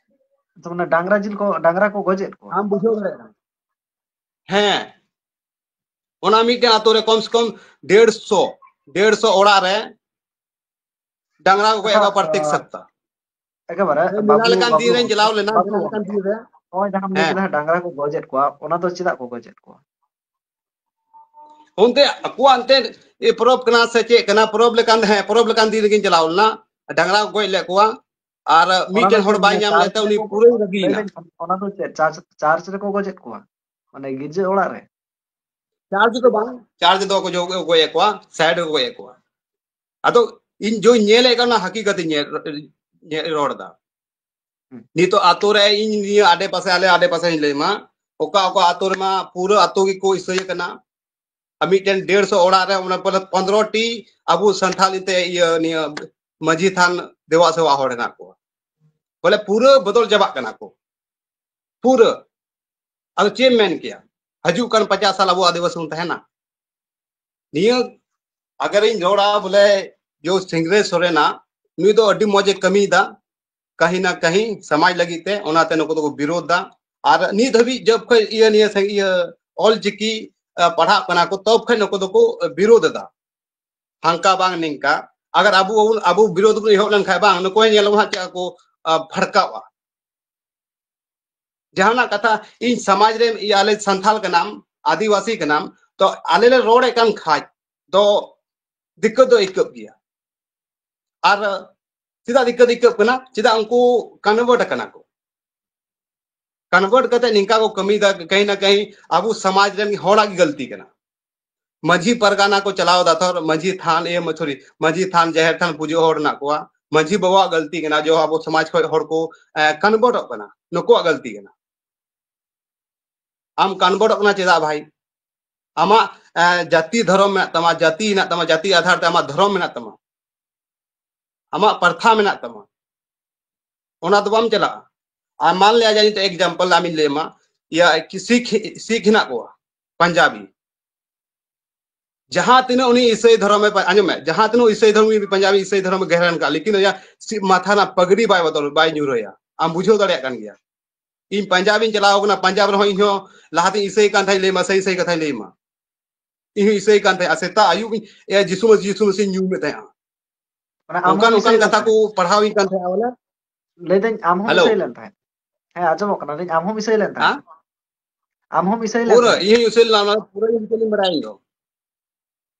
ᱛᱚ ᱢᱟᱱᱮ ᱰᱟᱝᱨᱟ ᱡᱤᱞ ᱠᱚ, ᱰᱟᱝᱨᱟ ᱠᱚ ᱜᱚᱡᱮᱫ ᱠᱚᱣᱟ? ᱟᱢ ᱵᱩᱡᱷᱟᱹᱣ ᱫᱟᱲᱮᱭᱟᱜ ᱠᱟᱱᱟ? ᱦᱮᱸ, ᱚᱱᱟ ᱢᱤᱫᱴᱮᱱ ᱟᱛᱳ ᱨᱮ ᱠᱚᱢ ᱥᱮ ᱠᱚᱢ ᱰᱮᱲᱥᱚ, ᱰᱮᱲᱥᱚ ᱚᱲᱟᱜ ᱨᱮ ᱰᱟᱝᱨᱟ ᱠᱚ ᱜᱚᱡ ᱟᱪᱪᱷᱟ, ᱮᱫ ᱠᱚᱣᱟ ᱯᱨᱚᱛᱮᱠ ᱟᱸ, ᱥᱟᱯᱛᱟ᱾ ᱮᱠᱮᱵᱟᱨᱮ ᱦᱮᱸ, ᱢᱮᱞᱟ ᱵᱟᱹᱵᱩ, ᱞᱮᱠᱟᱱ ᱵᱟᱹᱵᱩ, ᱫᱤᱱ ᱨᱮᱧ ᱪᱟᱞᱟᱣ ᱞᱮᱱᱟ, ᱵᱟᱹᱵᱩ, ᱢᱮᱞᱟ ᱞᱮᱠᱟᱱ ᱫᱤᱱ ᱨᱮ᱾ ᱱᱚᱜᱼᱚᱭ ᱡᱟᱦᱟᱸᱢ ᱞᱟᱹᱭ ᱦᱮᱸ᱾ ᱠᱮᱫᱟ, ᱰᱟᱝᱨᱟ ᱠᱚ ᱜᱚᱡᱮᱫ ᱠᱚᱣᱟ, ᱚᱱᱟ ᱫᱚ ᱪᱮᱫᱟᱜ ᱠᱚ ᱜᱚᱡᱮᱫ ᱠᱚᱣᱟ? ᱚᱱᱛᱮ ᱟᱠᱚᱣᱟᱜ ᱮᱱᱛᱮ ᱮ ᱯᱚᱨᱚᱵᱽ ᱠᱟᱱᱟ ᱥᱮ ᱪᱮᱫ ᱠᱟᱱᱟ, ᱯᱚᱨᱚᱵᱽ ᱞᱮᱠᱟᱱ, ᱦᱮᱸ, ᱯᱚᱨᱚᱵᱽ ᱞᱮᱠᱟᱱ ᱫᱤᱱ ᱨᱮᱜᱤᱧ ᱪᱟᱞᱟᱣ ᱞᱮᱱᱟ, ᱰᱟᱝᱨᱟ ᱠᱚ ᱜᱚᱡ ᱞᱮᱫ ᱠᱚᱣᱟ᱾ ᱟᱨ ᱚᱱᱟ ᱫᱚ ᱢᱤᱫᱴᱮᱱ ᱦᱚᱲ ᱪᱮᱫ, ᱵᱟᱭ ᱢᱟᱱᱮ, ᱧᱟᱢ ᱞᱮᱫ ᱪᱟᱨᱪ ᱛᱮ, ᱩᱱᱤ ᱨᱮᱠᱚ, ᱯᱩᱨᱟᱹᱭ ᱞᱟᱹᱭ ᱵᱟᱹᱜᱤᱭᱮᱱᱟ᱾ ᱫᱟᱹᱧ, ᱚᱱᱟ ᱫᱚ ᱪᱮᱫ, ᱪᱟᱨᱪ, ᱪᱟᱨᱪ ᱨᱮᱠᱚ ᱜᱚᱡᱮᱫ ᱠᱚᱣᱟ? ᱢᱟᱱᱮ, ᱜᱤᱨᱡᱟᱹ ᱚᱲᱟᱜ ᱨᱮ? ᱪᱟᱨᱪ ᱫᱚ ᱵᱟᱝ, ᱪᱟᱨᱪ ᱫᱚ ᱠᱚ ᱡᱚ-, ᱜᱚᱡ ᱮᱫ ᱠᱚᱣᱟ, ᱥᱟᱭᱤᱰ ᱨᱮᱠᱚ ᱜᱚᱡ ᱮᱫ ᱠᱚᱣᱟ᱾ ᱟᱫᱚ ᱤᱧ ᱡᱚᱧ ᱧᱮᱞᱮᱫ ᱠᱟᱱᱟ, ᱦᱟᱹᱠᱤᱜᱚᱛ ᱤᱧ ᱧᱮᱞ, ᱧᱮᱞ, ᱨᱚᱲ ᱮᱫᱟ᱾ ᱦᱩᱸ᱾ ᱱᱤᱛᱚᱜ ᱟᱛᱳ ᱨᱮ ᱤᱧ ᱱᱤᱭᱟᱹ ᱟᱰᱮ ᱯᱟᱥᱮ, ᱟᱞᱮ ᱟᱰᱮ ᱯᱟᱥᱮᱧ ᱞᱟᱹᱭ ᱢᱟ, ᱚᱠᱟ ᱚᱠᱟ ᱟᱛᱳ ᱨᱮᱢᱟ ᱯᱩᱨᱟᱹ ᱟᱛᱳ ᱜᱮᱠᱚ ᱤᱥᱟᱹᱭ ᱠᱟᱱᱟ᱾ ᱟᱨ ᱢᱤᱫᱴᱮᱱ ᱰᱮᱲᱥᱚ ᱚᱲᱟᱜ ᱨᱮ ᱚᱱᱟ ᱯᱚᱱᱫᱽᱨᱚ ᱴᱤ ᱟᱵᱚ ᱥᱟᱱᱛᱷᱟᱞᱤ ᱛᱮ ᱤᱭᱟᱹ, ᱱᱤᱭᱟᱹ ᱢᱟᱹᱡᱷᱤ ᱛᱷᱟᱱ ᱫᱮᱵᱟ ᱥᱮᱵᱟ ᱦᱚᱲ ᱦᱮᱱᱟᱜ ᱠᱚᱣᱟ᱾ ᱵᱚᱞᱮ ᱯᱩᱨᱟᱹ ᱵᱚᱫᱚᱞ ᱪᱟᱵᱟᱜ ᱠᱟᱱᱟ ᱠᱚ, ᱯᱩᱨᱟᱹ᱾ ᱟᱫᱚ ᱪᱮᱫ ᱮᱢ ᱢᱮᱱ ᱠᱮᱭᱟ, ᱦᱤᱡᱩᱜ ᱠᱟᱱ ᱯᱚᱪᱟᱥ ᱥᱟᱞ ᱟᱵᱚ ᱟᱹᱫᱤᱵᱟᱹᱥᱤ ᱵᱚᱱ ᱛᱟᱦᱮᱱᱟ? ᱱᱤᱭᱟᱹ ᱟᱜᱟᱨᱤᱧ ᱨᱚᱲᱟ ᱵᱚᱞᱮ, ᱡᱚ ᱥᱤᱝᱨᱟᱹᱭ ᱥᱚᱨᱮᱱᱟᱜ, ᱱᱩᱭ ᱫᱚ ᱟᱹᱰᱤ ᱢᱚᱡᱽ ᱮ ᱠᱟᱹᱢᱤᱭᱮᱫᱟ ᱠᱟᱹᱦᱤ ᱱᱟ ᱠᱟᱹᱦᱤ ᱥᱚᱢᱟᱡᱽ ᱞᱟᱹᱜᱤᱫ ᱛᱮ, ᱚᱱᱟᱛᱮ ᱱᱩᱠᱩ ᱫᱚᱠᱚ ᱵᱤᱨᱳᱫᱷ ᱫᱟ᱾ ᱟᱨ ᱱᱤᱛ ᱫᱷᱟᱹᱵᱤᱡ ᱡᱚᱵ ᱠᱷᱚᱡ ᱤᱭᱟᱹ ᱱᱤᱭᱟᱹ ᱥᱟᱝ-, ᱤᱭᱟᱹ ᱚᱞ ᱪᱤᱠᱤ, ᱟ, ᱯᱟᱲᱦᱟᱜ ᱠᱟᱱᱟ ᱠᱚ, ᱛᱚᱵ ᱠᱷᱚᱡ ᱱᱩᱠᱩ ᱫᱚᱠᱚ ᱵᱤᱨᱳᱫ ᱮᱫᱟ᱾ ᱦᱟᱝᱠᱟ ᱵᱟᱝ ᱱᱤᱝᱠᱟ᱾ ᱟᱜᱟᱨ ᱟᱵᱚ ᱵᱟᱵᱚᱱ, ᱟᱵᱚ ᱵᱤᱨᱳᱫ ᱵᱚᱱ ᱮᱦᱚᱵ ᱞᱮᱱᱠᱷᱟᱱ ᱵᱟᱝ, ᱱᱩᱠᱩ ᱦᱚᱸ ᱧᱮᱞ ᱟᱵᱚᱱ ᱦᱟᱸᱜ ᱪᱮᱫ ᱠᱚ, ᱟ, ᱵᱷᱟᱲᱠᱟᱣᱟ᱾ ᱡᱟᱦᱟᱱᱟᱜ ᱠᱟᱛᱷᱟ, ᱤᱧ ᱥᱚᱢᱟᱡᱽ ᱨᱮ, ᱤᱭᱟᱹ, ᱟᱞᱮ ᱥᱟᱱᱛᱟᱞ ᱠᱟᱱᱟᱢ, ᱟᱹᱫᱤᱵᱟᱹᱥᱤ ᱠᱟᱱᱟᱢ, ᱛᱚ ᱟᱞᱮ ᱞᱮ ᱨᱚᱲᱮᱫ ᱠᱟᱱ ᱠᱷᱟᱡ ᱫᱚ ᱫᱤᱠᱠᱟᱹᱛ ᱫᱚ ᱟᱹᱭᱠᱟᱹᱜ ᱜᱮᱭᱟ᱾ ᱟᱨ ᱪᱮᱫᱟᱜ ᱫᱤᱠᱠᱟᱹᱛ ᱟᱹᱭᱠᱟᱹᱜ ᱠᱟᱱᱟ? ᱪᱮᱫᱟᱜ ᱩᱱᱠᱩ convert ᱟᱠᱟᱱᱟ ᱠᱚ? Convert ᱠᱟᱛᱮ ᱱᱤᱝᱠᱟ ᱠᱚ ᱠᱟᱹᱢᱤᱭᱮᱫᱟ, ᱠᱟᱹᱦᱤ ᱱᱟ ᱠᱟᱹᱦᱤ ᱟᱵᱚ ᱥᱚᱢᱟᱡᱽ ᱨᱮᱱ ᱦᱚᱲᱟᱜ ᱜᱮ ᱜᱟᱹᱞᱛᱤ ᱠᱟᱱᱟ᱾ ᱢᱟᱹᱡᱷᱤ ᱯᱟᱨᱜᱟᱱᱟ ᱠᱚ ᱪᱟᱞᱟᱣ ᱮᱫᱟ, ᱛᱷᱚᱨ ᱢᱟᱹᱡᱷᱤ ᱛᱷᱟᱱ, ᱮ, ᱢᱟ-, sorry, ᱢᱟᱹᱡᱷᱤ ᱛᱷᱟᱱ, ᱡᱟᱦᱮᱨ ᱛᱷᱟᱱ ᱯᱩᱡᱟᱹ ᱦᱚᱲ ᱢᱮᱱᱟᱜ ᱠᱚᱣᱟ, ᱢᱟᱹᱡᱷᱤ ᱵᱟᱵᱟᱣᱟᱜ ᱜᱟᱹᱞᱛᱤ ᱠᱟᱱᱟ, ᱡᱮ ᱟᱵᱚ ᱥᱚᱢᱟᱡᱽ ᱠᱷᱚᱱ ᱦᱚᱲ ᱠᱚ, ᱮ, convertᱚᱜ ᱠᱟᱱᱟ, ᱱᱩᱠᱩᱣᱟᱜ ᱜᱟᱹᱞᱛᱤ ᱠᱟᱱᱟ᱾ ᱟᱢ convertᱚᱜ ᱠᱟᱱᱟ ᱪᱮᱫᱟᱜ ᱵᱷᱟᱭ? ᱟᱢᱟᱜ, ᱮ, ᱡᱟᱹᱛᱤ ᱫᱷᱚᱨᱚᱢ ᱢᱮᱱᱟᱜ ᱛᱟᱢᱟ, ᱡᱟᱹᱛᱤ ᱦᱮᱱᱟᱜ ᱛᱟᱢᱟ, ᱡᱟᱹᱛᱤ ᱟᱫᱷᱟᱨ ᱛᱮ ᱟᱢᱟᱜ ᱫᱷᱚᱨᱚᱢ ᱢᱮᱱᱟᱜ ᱛᱟᱢᱟ, ᱟᱢᱟᱜ ᱯᱟᱨᱛᱷᱟ ᱢᱮᱱᱟᱜ ᱛᱟᱢᱟ, ᱚᱱᱟ ᱫᱚ ᱵᱟᱢ ᱪᱟᱞᱟᱜᱼᱟ᱾ ᱟᱨ ᱢᱟᱱ ᱞᱮᱭᱟ ᱡᱟᱹᱱᱤᱡ ᱛᱚ example ᱟᱢᱤᱧ ᱞᱟᱹᱭ ᱟᱢᱟ, ᱤᱭᱟ, ᱠᱤ ᱥᱤᱠᱷ, ᱥᱤᱠᱷ ᱦᱮᱱᱟᱜ ᱠᱚᱣᱟ, ᱯᱟᱧᱡᱟᱵᱤ, ᱡᱟᱦᱟᱸ ᱛᱤᱱᱟᱹᱜ ᱩᱱᱤ ᱤᱥᱟᱹᱭ ᱫᱷᱚᱨᱚᱢᱮ ᱯᱟ-, ᱟᱸᱡᱚᱢ ᱢᱮ, ᱡᱟᱦᱟᱸ ᱛᱤᱱᱟᱹᱜ ᱤᱥᱟᱹᱭ ᱫᱷᱚᱨᱚᱢ, ᱩᱱᱤ ᱯᱟᱧᱡᱟᱵᱤ ᱤᱥᱟᱹᱭ ᱫᱷᱚᱨᱚᱢᱮ ᱜᱮᱨᱮᱱ ᱠᱟᱜ, ᱞᱮᱠᱤᱱ ᱟᱭᱟᱜ ᱥᱤ-, ᱢᱟᱛᱷᱟ ᱨᱮᱱᱟᱜ ᱯᱟᱜᱽᱲᱤ ᱵᱟᱭ ᱵᱚᱫᱚᱞ, ᱵᱟᱭ ᱧᱩᱨᱟᱹᱭᱟ᱾ ᱟᱢ ᱵᱩᱡᱷᱟᱹᱣ ᱫᱟᱲᱮᱭᱟᱜ ᱠᱟᱱ ᱜᱮᱭᱟ᱾ ᱤᱧ ᱯᱟᱧᱡᱟᱵᱤᱧ ᱪᱟᱞᱟᱣ ᱠᱟᱱᱟ, ᱯᱟᱧᱡᱟᱵ ᱨᱮᱦᱚᱸ ᱤᱧ ᱦᱚᱸ ᱞᱟᱦᱟᱛᱮᱧ ᱤᱥᱟᱹᱭ ᱠᱟᱱ ᱛᱟᱦᱮᱸᱧ, ᱞᱟᱹᱭ ᱢᱟ, ᱥᱟᱹᱦᱤ ᱥᱟᱹᱦᱤ ᱠᱟᱛᱷᱟᱧ ᱞᱟᱹᱭ ᱢᱟ᱾ ᱤᱧ ᱦᱚᱸ ᱤᱥᱟᱹᱭ ᱠᱟᱱ ᱛᱟᱦᱮᱸᱜᱼᱟ, ᱥᱮᱛᱟᱜ ᱟᱹᱭᱩᱵ ᱤᱧ, ᱮ, ᱡᱤᱥᱩ ᱢᱟᱹᱥᱤ, ᱡᱤᱥᱩ ᱢᱟᱹᱥᱤᱧ ᱧᱩᱢᱮᱫ ᱛᱟᱦᱮᱸᱜᱼᱟ᱾ ᱢᱟᱱᱮ ᱟᱢ ᱚᱱᱠᱟᱱ, ᱦᱚᱸᱢ ᱤᱥᱟᱹᱭ ᱚᱱᱠᱟᱱ ᱞᱮᱱ ᱠᱟᱛᱷᱟ ᱠᱚ ᱛᱟᱦᱮᱸᱫ? ᱯᱟᱲᱦᱟᱣᱤᱧ ᱠᱟᱱ ᱛᱟᱦᱮᱸᱜᱼᱟ ᱵᱚᱞᱮ᱾ ᱞᱟᱹᱭᱫᱟᱹᱧ ᱟᱢ ᱦᱚᱸᱢ ᱦᱮᱞᱳ᱾ ᱤᱥᱟᱹᱭ ᱞᱮᱱ ᱛᱟᱦᱮᱸᱫ? ᱦᱮᱸ, ᱟᱸᱡᱚᱢᱚᱜ ᱠᱟᱱᱟ, ᱞᱟᱹᱭᱫᱟᱹᱧ ᱟᱢ ᱦᱚᱸᱢ ᱤᱥᱟᱹᱭ ᱞᱮᱱ ᱦᱮᱸ? ᱛᱟᱦᱮᱸᱫ? ᱟᱢ ᱦᱚᱸᱢ ᱤᱥᱟᱹᱭ ᱞᱮᱱ ᱯᱩᱨᱟᱹ ᱛᱟᱦᱮᱸᱫ? ᱤᱧ ᱦᱚᱸᱧ ᱤᱥᱟᱹᱭ ᱞᱮᱱᱟ, ᱚᱱᱟ ᱫᱚ ᱯᱩᱨᱟᱹ ᱤᱧ ᱦᱚᱸᱧ ᱵᱟᱲᱟᱭᱟ ᱤᱧ ᱫᱚ᱾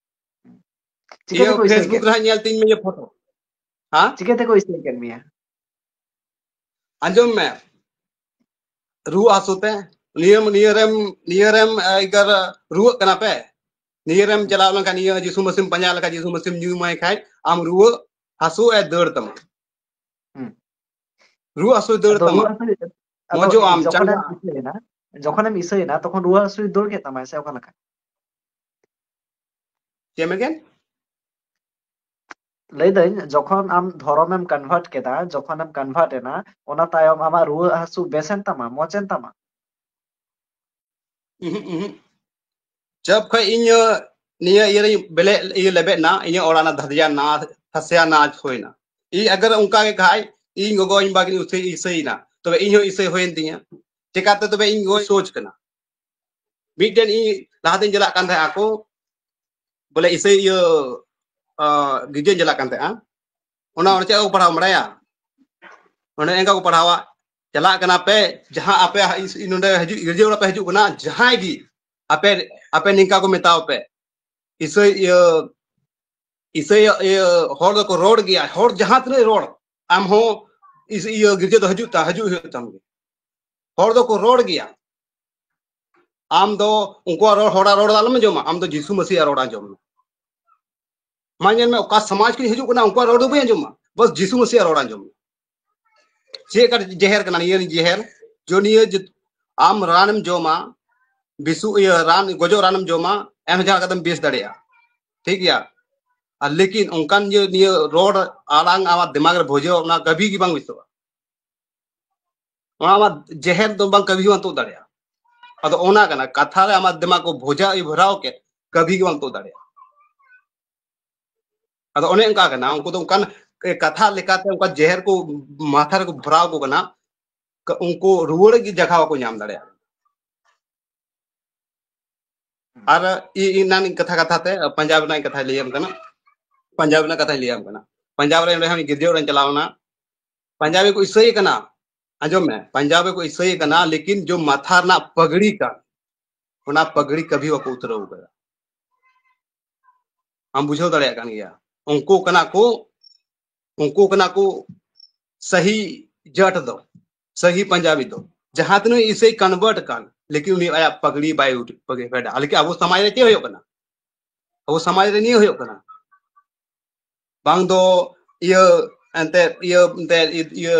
ᱪᱤᱠᱟᱹ ᱤᱭᱟᱹ ᱛᱮᱠᱚ ᱤᱥᱟᱹᱭ Facebook ᱠᱮᱫ ᱨᱮ ᱢᱮᱭᱟ? ᱦᱟᱸᱜ ᱧᱮᱞ ᱛᱤᱧ ᱢᱮ ᱤᱭᱟᱹ ᱯᱷᱳᱴᱳ᱾ ᱦᱮᱸ? ᱪᱤᱠᱟᱹ ᱛᱮᱠᱚ ᱤᱥᱟᱹᱭ ᱠᱮᱫ ᱢᱮᱭᱟ? ᱟᱸᱡᱚᱢ ᱢᱮ, ᱨᱩᱣᱟᱹ ᱦᱟᱹᱥᱩ ᱛᱮ, ᱱᱤᱭᱟᱹ, ᱱᱤᱭᱟᱹ ᱨᱮᱢ, ᱱᱤᱭᱟᱹ ᱨᱮᱢ, ᱮ, ᱤᱠᱟᱹᱨ ᱨᱩᱣᱟᱹᱜ ᱠᱟᱱᱟ ᱯᱮ, ᱱᱤᱭᱟᱹ ᱨᱮᱢ ᱦᱩᱸ᱾ ᱪᱟᱞᱟᱣ ᱞᱮᱱᱠᱷᱟᱱ, ᱱᱤᱭᱟᱹ ᱡᱤᱥᱩ ᱢᱟᱹᱥᱤᱢ ᱯᱟᱸᱡᱟ ᱞᱮᱠᱷᱟᱱ, ᱡᱤᱥᱩ ᱢᱟᱹᱥᱤᱢ ᱧᱩᱢᱟᱭ ᱠᱷᱟᱡ, ᱟᱢ ᱨᱩᱣᱟᱹ ᱦᱟᱹᱥᱩ ᱮ ᱫᱟᱹᱲ ᱛᱟᱢᱟ᱾ ᱦᱩᱸ᱾ ᱨᱩᱣᱟᱹ ᱦᱟᱹᱥᱩᱭ ᱫᱟᱹᱲ ᱟᱫᱚ ᱛᱟᱢᱟ᱾ ᱨᱩᱣᱟᱹ ᱦᱟᱹᱥᱩ, ᱟᱫᱚ ᱢᱚᱡᱚᱜ ᱟᱢ, ᱡᱚᱠᱷᱚᱱᱮᱢ ᱪᱟᱸᱜᱟ᱾ ᱤᱥᱟᱹᱭᱮᱱᱟ, ᱡᱚᱠᱷᱚᱱᱮᱢ ᱤᱥᱟᱹᱭᱮᱱᱟ, ᱛᱚᱠᱷᱚᱱ ᱨᱩᱣᱟᱹ ᱦᱟᱹᱥᱩᱭ ᱫᱟᱹᱲ ᱠᱮᱫ ᱛᱟᱢᱟᱭ ᱥᱮ ᱚᱠᱟ ᱞᱮᱠᱟ? ᱪᱮᱫ ᱮᱢ ᱢᱮᱱ ᱠᱮᱫ? ᱞᱟᱹᱭᱫᱟᱹᱧ, ᱡᱚᱠᱷᱚᱱ ᱟᱢ ᱫᱷᱚᱨᱚᱢᱮᱢ convert ᱠᱮᱫᱟ, ᱡᱚᱠᱷᱚᱱᱮᱢ convert ᱮᱱᱟ, ᱚᱱᱟ ᱛᱟᱭᱚᱢ ᱟᱢᱟᱜ ᱨᱩᱣᱟᱹ ᱦᱟᱹᱥᱩ ᱵᱮᱥᱮᱱ ᱛᱟᱢᱟ, ᱢᱚᱪᱮᱱ ᱛᱟᱢᱟ? ᱩᱦᱩᱸ, ᱩᱦᱩᱸ᱾ ᱡᱚᱵ ᱠᱷᱚᱡ ᱤᱧ, ᱤᱭᱟᱹ, ᱱᱤᱭᱟᱹ ᱤᱭᱟᱹ ᱨᱮᱧ ᱵᱮᱞᱮ-, ᱤᱭᱟᱹ ᱞᱮᱵᱮᱫ ᱮᱱᱟ, ᱤᱧᱟᱹᱜ ᱚᱲᱟᱜ ᱨᱮᱱᱟᱜ ᱫᱷᱟᱫᱤᱭᱟ ᱱᱟ, ᱯᱷᱟᱥᱭᱟ ᱱᱟ ᱦᱩᱭᱱᱟ᱾ ᱤᱧ ᱟᱜᱟᱨ ᱚᱱᱠᱟ ᱜᱮ ᱠᱷᱟᱡ, ᱤᱧ ᱜᱚᱜᱚ, ᱤᱧ ᱵᱟ ᱠᱤᱱ ᱤᱥᱟᱹᱭ, ᱤᱥᱟᱹᱭᱮᱱᱟ, ᱛᱚᱵᱮ ᱤᱧ ᱦᱚᱸ ᱤᱥᱟᱹᱭ ᱦᱩᱭᱮᱱ ᱛᱤᱧᱟ᱾ ᱪᱮᱠᱟᱛᱮ ᱛᱚᱵᱮ ᱤᱧ ᱜᱚᱡ ᱥᱳᱪ ᱠᱟᱱᱟ? ᱢᱤᱫᱴᱮᱱ ᱤᱧ ᱞᱟᱦᱟᱛᱮᱧ ᱪᱟᱞᱟᱜ ᱠᱟᱱ ᱛᱟᱦᱮᱸᱫ ᱟᱠᱚ, ᱵᱚᱞᱮ ᱤᱥᱟᱹᱭ ᱤᱭᱟᱹ, ᱟ, ᱜᱤᱨᱡᱟᱹᱧ ᱪᱟᱞᱟᱜ ᱠᱟᱱ ᱛᱟᱦᱮᱸᱫᱼᱟ᱾ ᱚᱱᱟ ᱚᱸᱰᱮ ᱪᱮᱫ ᱠᱚ ᱯᱟᱲᱦᱟᱣ ᱵᱟᱲᱟᱭᱟ? ᱚᱸᱰᱮ ᱮᱱᱠᱟ ᱠᱚ ᱯᱟᱲᱦᱟᱣᱟ, ᱪᱟᱞᱟᱜ ᱠᱟᱱᱟ ᱯᱮ, ᱡᱟᱦᱟᱸ ᱟᱯᱮ ᱦᱟ-, ᱤᱥ-, ᱱᱚᱸᱰᱮ ᱦᱤᱡᱩᱜ, ᱜᱤᱨᱡᱟᱹ ᱚᱲᱟᱜ ᱯᱮ ᱦᱤᱡᱩᱜ ᱠᱟᱱᱟ, ᱡᱟᱦᱟᱸᱭ ᱜᱮ ᱟᱯᱮ, ᱟᱯᱮ ᱱᱤᱝᱠᱟ ᱠᱚ ᱢᱮᱛᱟᱣ ᱯᱮ, ᱤᱥᱟᱹᱭ ᱤᱭᱟᱹ, ᱤᱥᱟᱹᱭ ᱤᱭᱟᱹ ᱦᱚᱲ ᱫᱚᱠᱚ ᱨᱚᱲ ᱜᱮᱭᱟ, ᱦᱚᱲ ᱡᱟᱦᱟᱸ ᱛᱤᱱᱟᱹᱜ ᱨᱚᱲ, ᱟᱢ ᱦᱚᱸ ᱤᱥ-, ᱤᱭᱟᱹ ᱜᱤᱨᱡᱟᱹ ᱫᱚ ᱦᱤᱡᱩᱜ ᱛᱟ-, ᱦᱤᱡᱩᱜ ᱦᱩᱭᱩᱜ ᱛᱟᱢ ᱜᱮ᱾ ᱦᱚᱲ ᱫᱚᱠᱚ ᱨᱚᱲ ᱜᱮᱭᱟ, ᱟᱢ ᱫᱚ ᱩᱱᱠᱩᱣᱟᱜ ᱨᱚᱲ, ᱦᱚᱲᱟᱜ ᱨᱚᱲ ᱫᱚ ᱟᱞᱚᱢ ᱟᱸᱡᱚᱢᱟ, ᱟᱢ ᱫᱚ ᱡᱤᱥᱩ ᱢᱟᱹᱥᱤᱭᱟᱜ ᱨᱚᱲ ᱟᱸᱡᱚᱢ ᱢᱮ᱾ ᱢᱟ ᱧᱮᱞ ᱢᱮ, ᱚᱠᱟ ᱥᱚᱢᱟᱡᱽ ᱠᱷᱚᱱ ᱦᱤᱡᱩᱜ ᱠᱟᱱᱟ, ᱩᱱᱠᱩᱣᱟᱜ ᱨᱚᱲ ᱫᱚ ᱵᱟᱹᱧ ᱟᱸᱡᱚᱢᱟ, ᱵᱟᱥ ᱡᱤᱥᱩ ᱢᱟᱹᱥᱤᱭᱟᱜ ᱨᱚᱲ ᱟᱸᱡᱚᱢ ᱢᱮ᱾ ᱪᱮᱫ ᱠᱟᱱ ᱡᱮᱦᱮᱨ ᱠᱟᱱᱟ ᱱᱤᱭᱟᱹ ᱡᱮᱦᱮᱨ? ᱡᱚ ᱱᱤᱭᱟᱹ ᱡᱮ ᱟᱢ ᱨᱟᱱᱮᱢ ᱡᱚᱢᱟ, ᱵᱤᱥᱩ ᱤᱭᱟᱹ ᱨᱟᱱ, ᱜᱚᱡᱚᱜ ᱨᱟᱱᱮᱢ ᱡᱚᱢᱟ, ᱮᱱᱦᱚᱸ ᱡᱟᱦᱟᱸ ᱠᱟᱛᱮᱢ ᱵᱮᱥ ᱫᱟᱲᱮᱭᱟᱜᱼᱟ, ᱴᱷᱤᱠ ᱜᱮᱭᱟ᱾ ᱟᱨ ᱞᱮᱠᱤᱱ ᱚᱱᱠᱟᱱ ᱡᱮ ᱱᱤᱭᱟᱹ ᱨᱚᱲ ᱟᱲᱟᱝ ᱟᱢᱟᱜ ᱫᱤᱢᱟᱜᱽ ᱨᱮ ᱵᱷᱚᱡᱟᱹᱣ, ᱚᱱᱟ ᱠᱟᱹᱵᱷᱤ ᱜᱮ ᱵᱟᱝ ᱵᱮᱥᱚᱜᱼᱟ᱾ ᱚᱱᱟ ᱟᱢᱟᱜ ᱡᱮᱦᱮᱨ ᱫᱚ ᱵᱟᱝ, ᱠᱟᱹᱵᱷᱤ ᱜᱮ ᱵᱟᱝ ᱛᱩᱫ ᱫᱟᱲᱮᱭᱟᱜᱼᱟ᱾ ᱟᱫᱚ ᱚᱱᱟ ᱠᱟᱱᱟ ᱠᱟᱛᱷᱟ ᱨᱮ ᱟᱢᱟᱜ ᱫᱤᱢᱟᱜᱽ ᱠᱚ ᱵᱷᱚᱡᱟ ᱤᱭᱟᱹ ᱵᱷᱚᱨᱟᱣ ᱠᱮᱫ, ᱠᱟᱹᱵᱷᱤ ᱜᱮ ᱵᱟᱝ ᱛᱩᱫ ᱫᱟᱲᱮᱭᱟᱜᱼᱟ᱾ ᱟᱫᱚ ᱚᱱᱮ ᱚᱱᱠᱟ ᱠᱟᱱᱟ, ᱩᱱᱠᱩ ᱫᱚ ᱚᱱᱠᱟᱱ ᱠᱟᱛᱷᱟ ᱞᱮᱠᱟᱛᱮ ᱚᱱᱠᱟ ᱡᱮᱦᱮᱨ ᱠᱚ ᱢᱟᱛᱷᱟ ᱨᱮᱠᱚ ᱵᱷᱚᱨᱟᱣ ᱟᱠᱚ ᱠᱟᱱᱟ, ᱠᱟ-, ᱩᱱᱠᱩ ᱨᱩᱣᱟᱹᱲ ᱜᱮ ᱡᱟᱭᱜᱟ ᱵᱟᱠᱚ ᱧᱟᱢ ᱫᱟᱲᱮᱭᱟᱜᱼᱟ᱾ ᱟᱨ ᱤ-, ᱤᱧ ᱱᱟᱝ ᱠᱟᱛᱷᱟ ᱠᱟᱛᱷᱟ ᱛᱮ ᱯᱟᱧᱡᱟᱵᱽ ᱨᱮᱱᱟᱜ ᱠᱟᱛᱷᱟᱧ ᱞᱟᱹᱭᱟᱢ ᱠᱟᱱᱟ, ᱯᱟᱧᱡᱟᱵᱽ ᱨᱮᱱᱟᱜ ᱠᱟᱛᱷᱟᱧ ᱞᱟᱹᱭᱟᱢ ᱠᱟᱱᱟ᱾ ᱯᱟᱧᱡᱟᱵᱽ ᱨᱮ ᱚᱸᱰᱮ ᱦᱚᱸ ᱜᱤᱨᱡᱟᱹ ᱚᱲᱟᱜ ᱤᱧ ᱪᱟᱞᱟᱣ ᱮᱱᱟ, ᱯᱟᱧᱡᱟᱵᱤ ᱠᱚ ᱤᱥᱟᱹᱭ ᱠᱟᱱᱟ, ᱟᱸᱡᱚᱢ ᱢᱮ, ᱯᱟᱧᱡᱟᱵᱤ ᱠᱚ ᱤᱥᱟᱹᱭ ᱠᱟᱱᱟ, ᱞᱮᱠᱤᱱ ᱡᱚ ᱢᱟᱛᱷᱟ ᱨᱮᱱᱟᱜ ᱯᱟᱜᱲᱤ ᱠᱟᱱ, ᱚᱱᱟ ᱯᱟᱜᱲᱤ ᱠᱟᱵᱷᱤ ᱵᱟᱠᱚ ᱩᱛᱨᱟᱹᱣ ᱠᱟᱫᱟ᱾ ᱟᱢ ᱵᱩᱡᱷᱟᱹᱣ ᱫᱟᱲᱮᱭᱟᱜ ᱠᱟᱱ ᱜᱮᱭᱟ, ᱩᱱᱠᱩ ᱠᱟᱱᱟ ᱠᱚ, ᱩᱱᱠᱩ ᱠᱟᱱᱟ ᱠᱚ ᱥᱟᱦᱤ ᱡᱟᱴ ᱫᱚ, ᱥᱟᱦᱤ ᱯᱟᱧᱡᱟᱵᱤ ᱫᱚ᱾ ᱡᱟᱦᱟᱸ ᱛᱤᱱᱟᱹᱜ ᱤᱥᱟᱹᱭ convert ᱠᱟᱱ, ᱞᱮᱠᱤᱱ ᱩᱱᱤ ᱟᱭᱟᱜ ᱯᱟᱜᱲᱤ ᱵᱟᱭ ᱩᱴ-, ᱯᱟᱜᱲᱤ ᱯᱷᱮᱰᱟ᱾ ᱞᱮᱠᱤᱱ ᱟᱵᱚ ᱥᱚᱢᱟᱡᱽ ᱨᱮ ᱪᱮᱫ ᱦᱩᱭᱩᱜ ᱠᱟᱱᱟ? ᱟᱵᱚ ᱥᱚᱢᱟᱡᱽ ᱨᱮ ᱱᱤᱭᱟᱹ ᱦᱩᱭᱩᱜ ᱠᱟᱱᱟ᱾ ᱵᱟᱝ ᱫᱚ ᱤᱭᱟᱹ, ᱮᱱᱛᱮ ᱤᱭᱟᱹ, ᱮᱱᱛᱮ ᱤᱭᱟᱹ,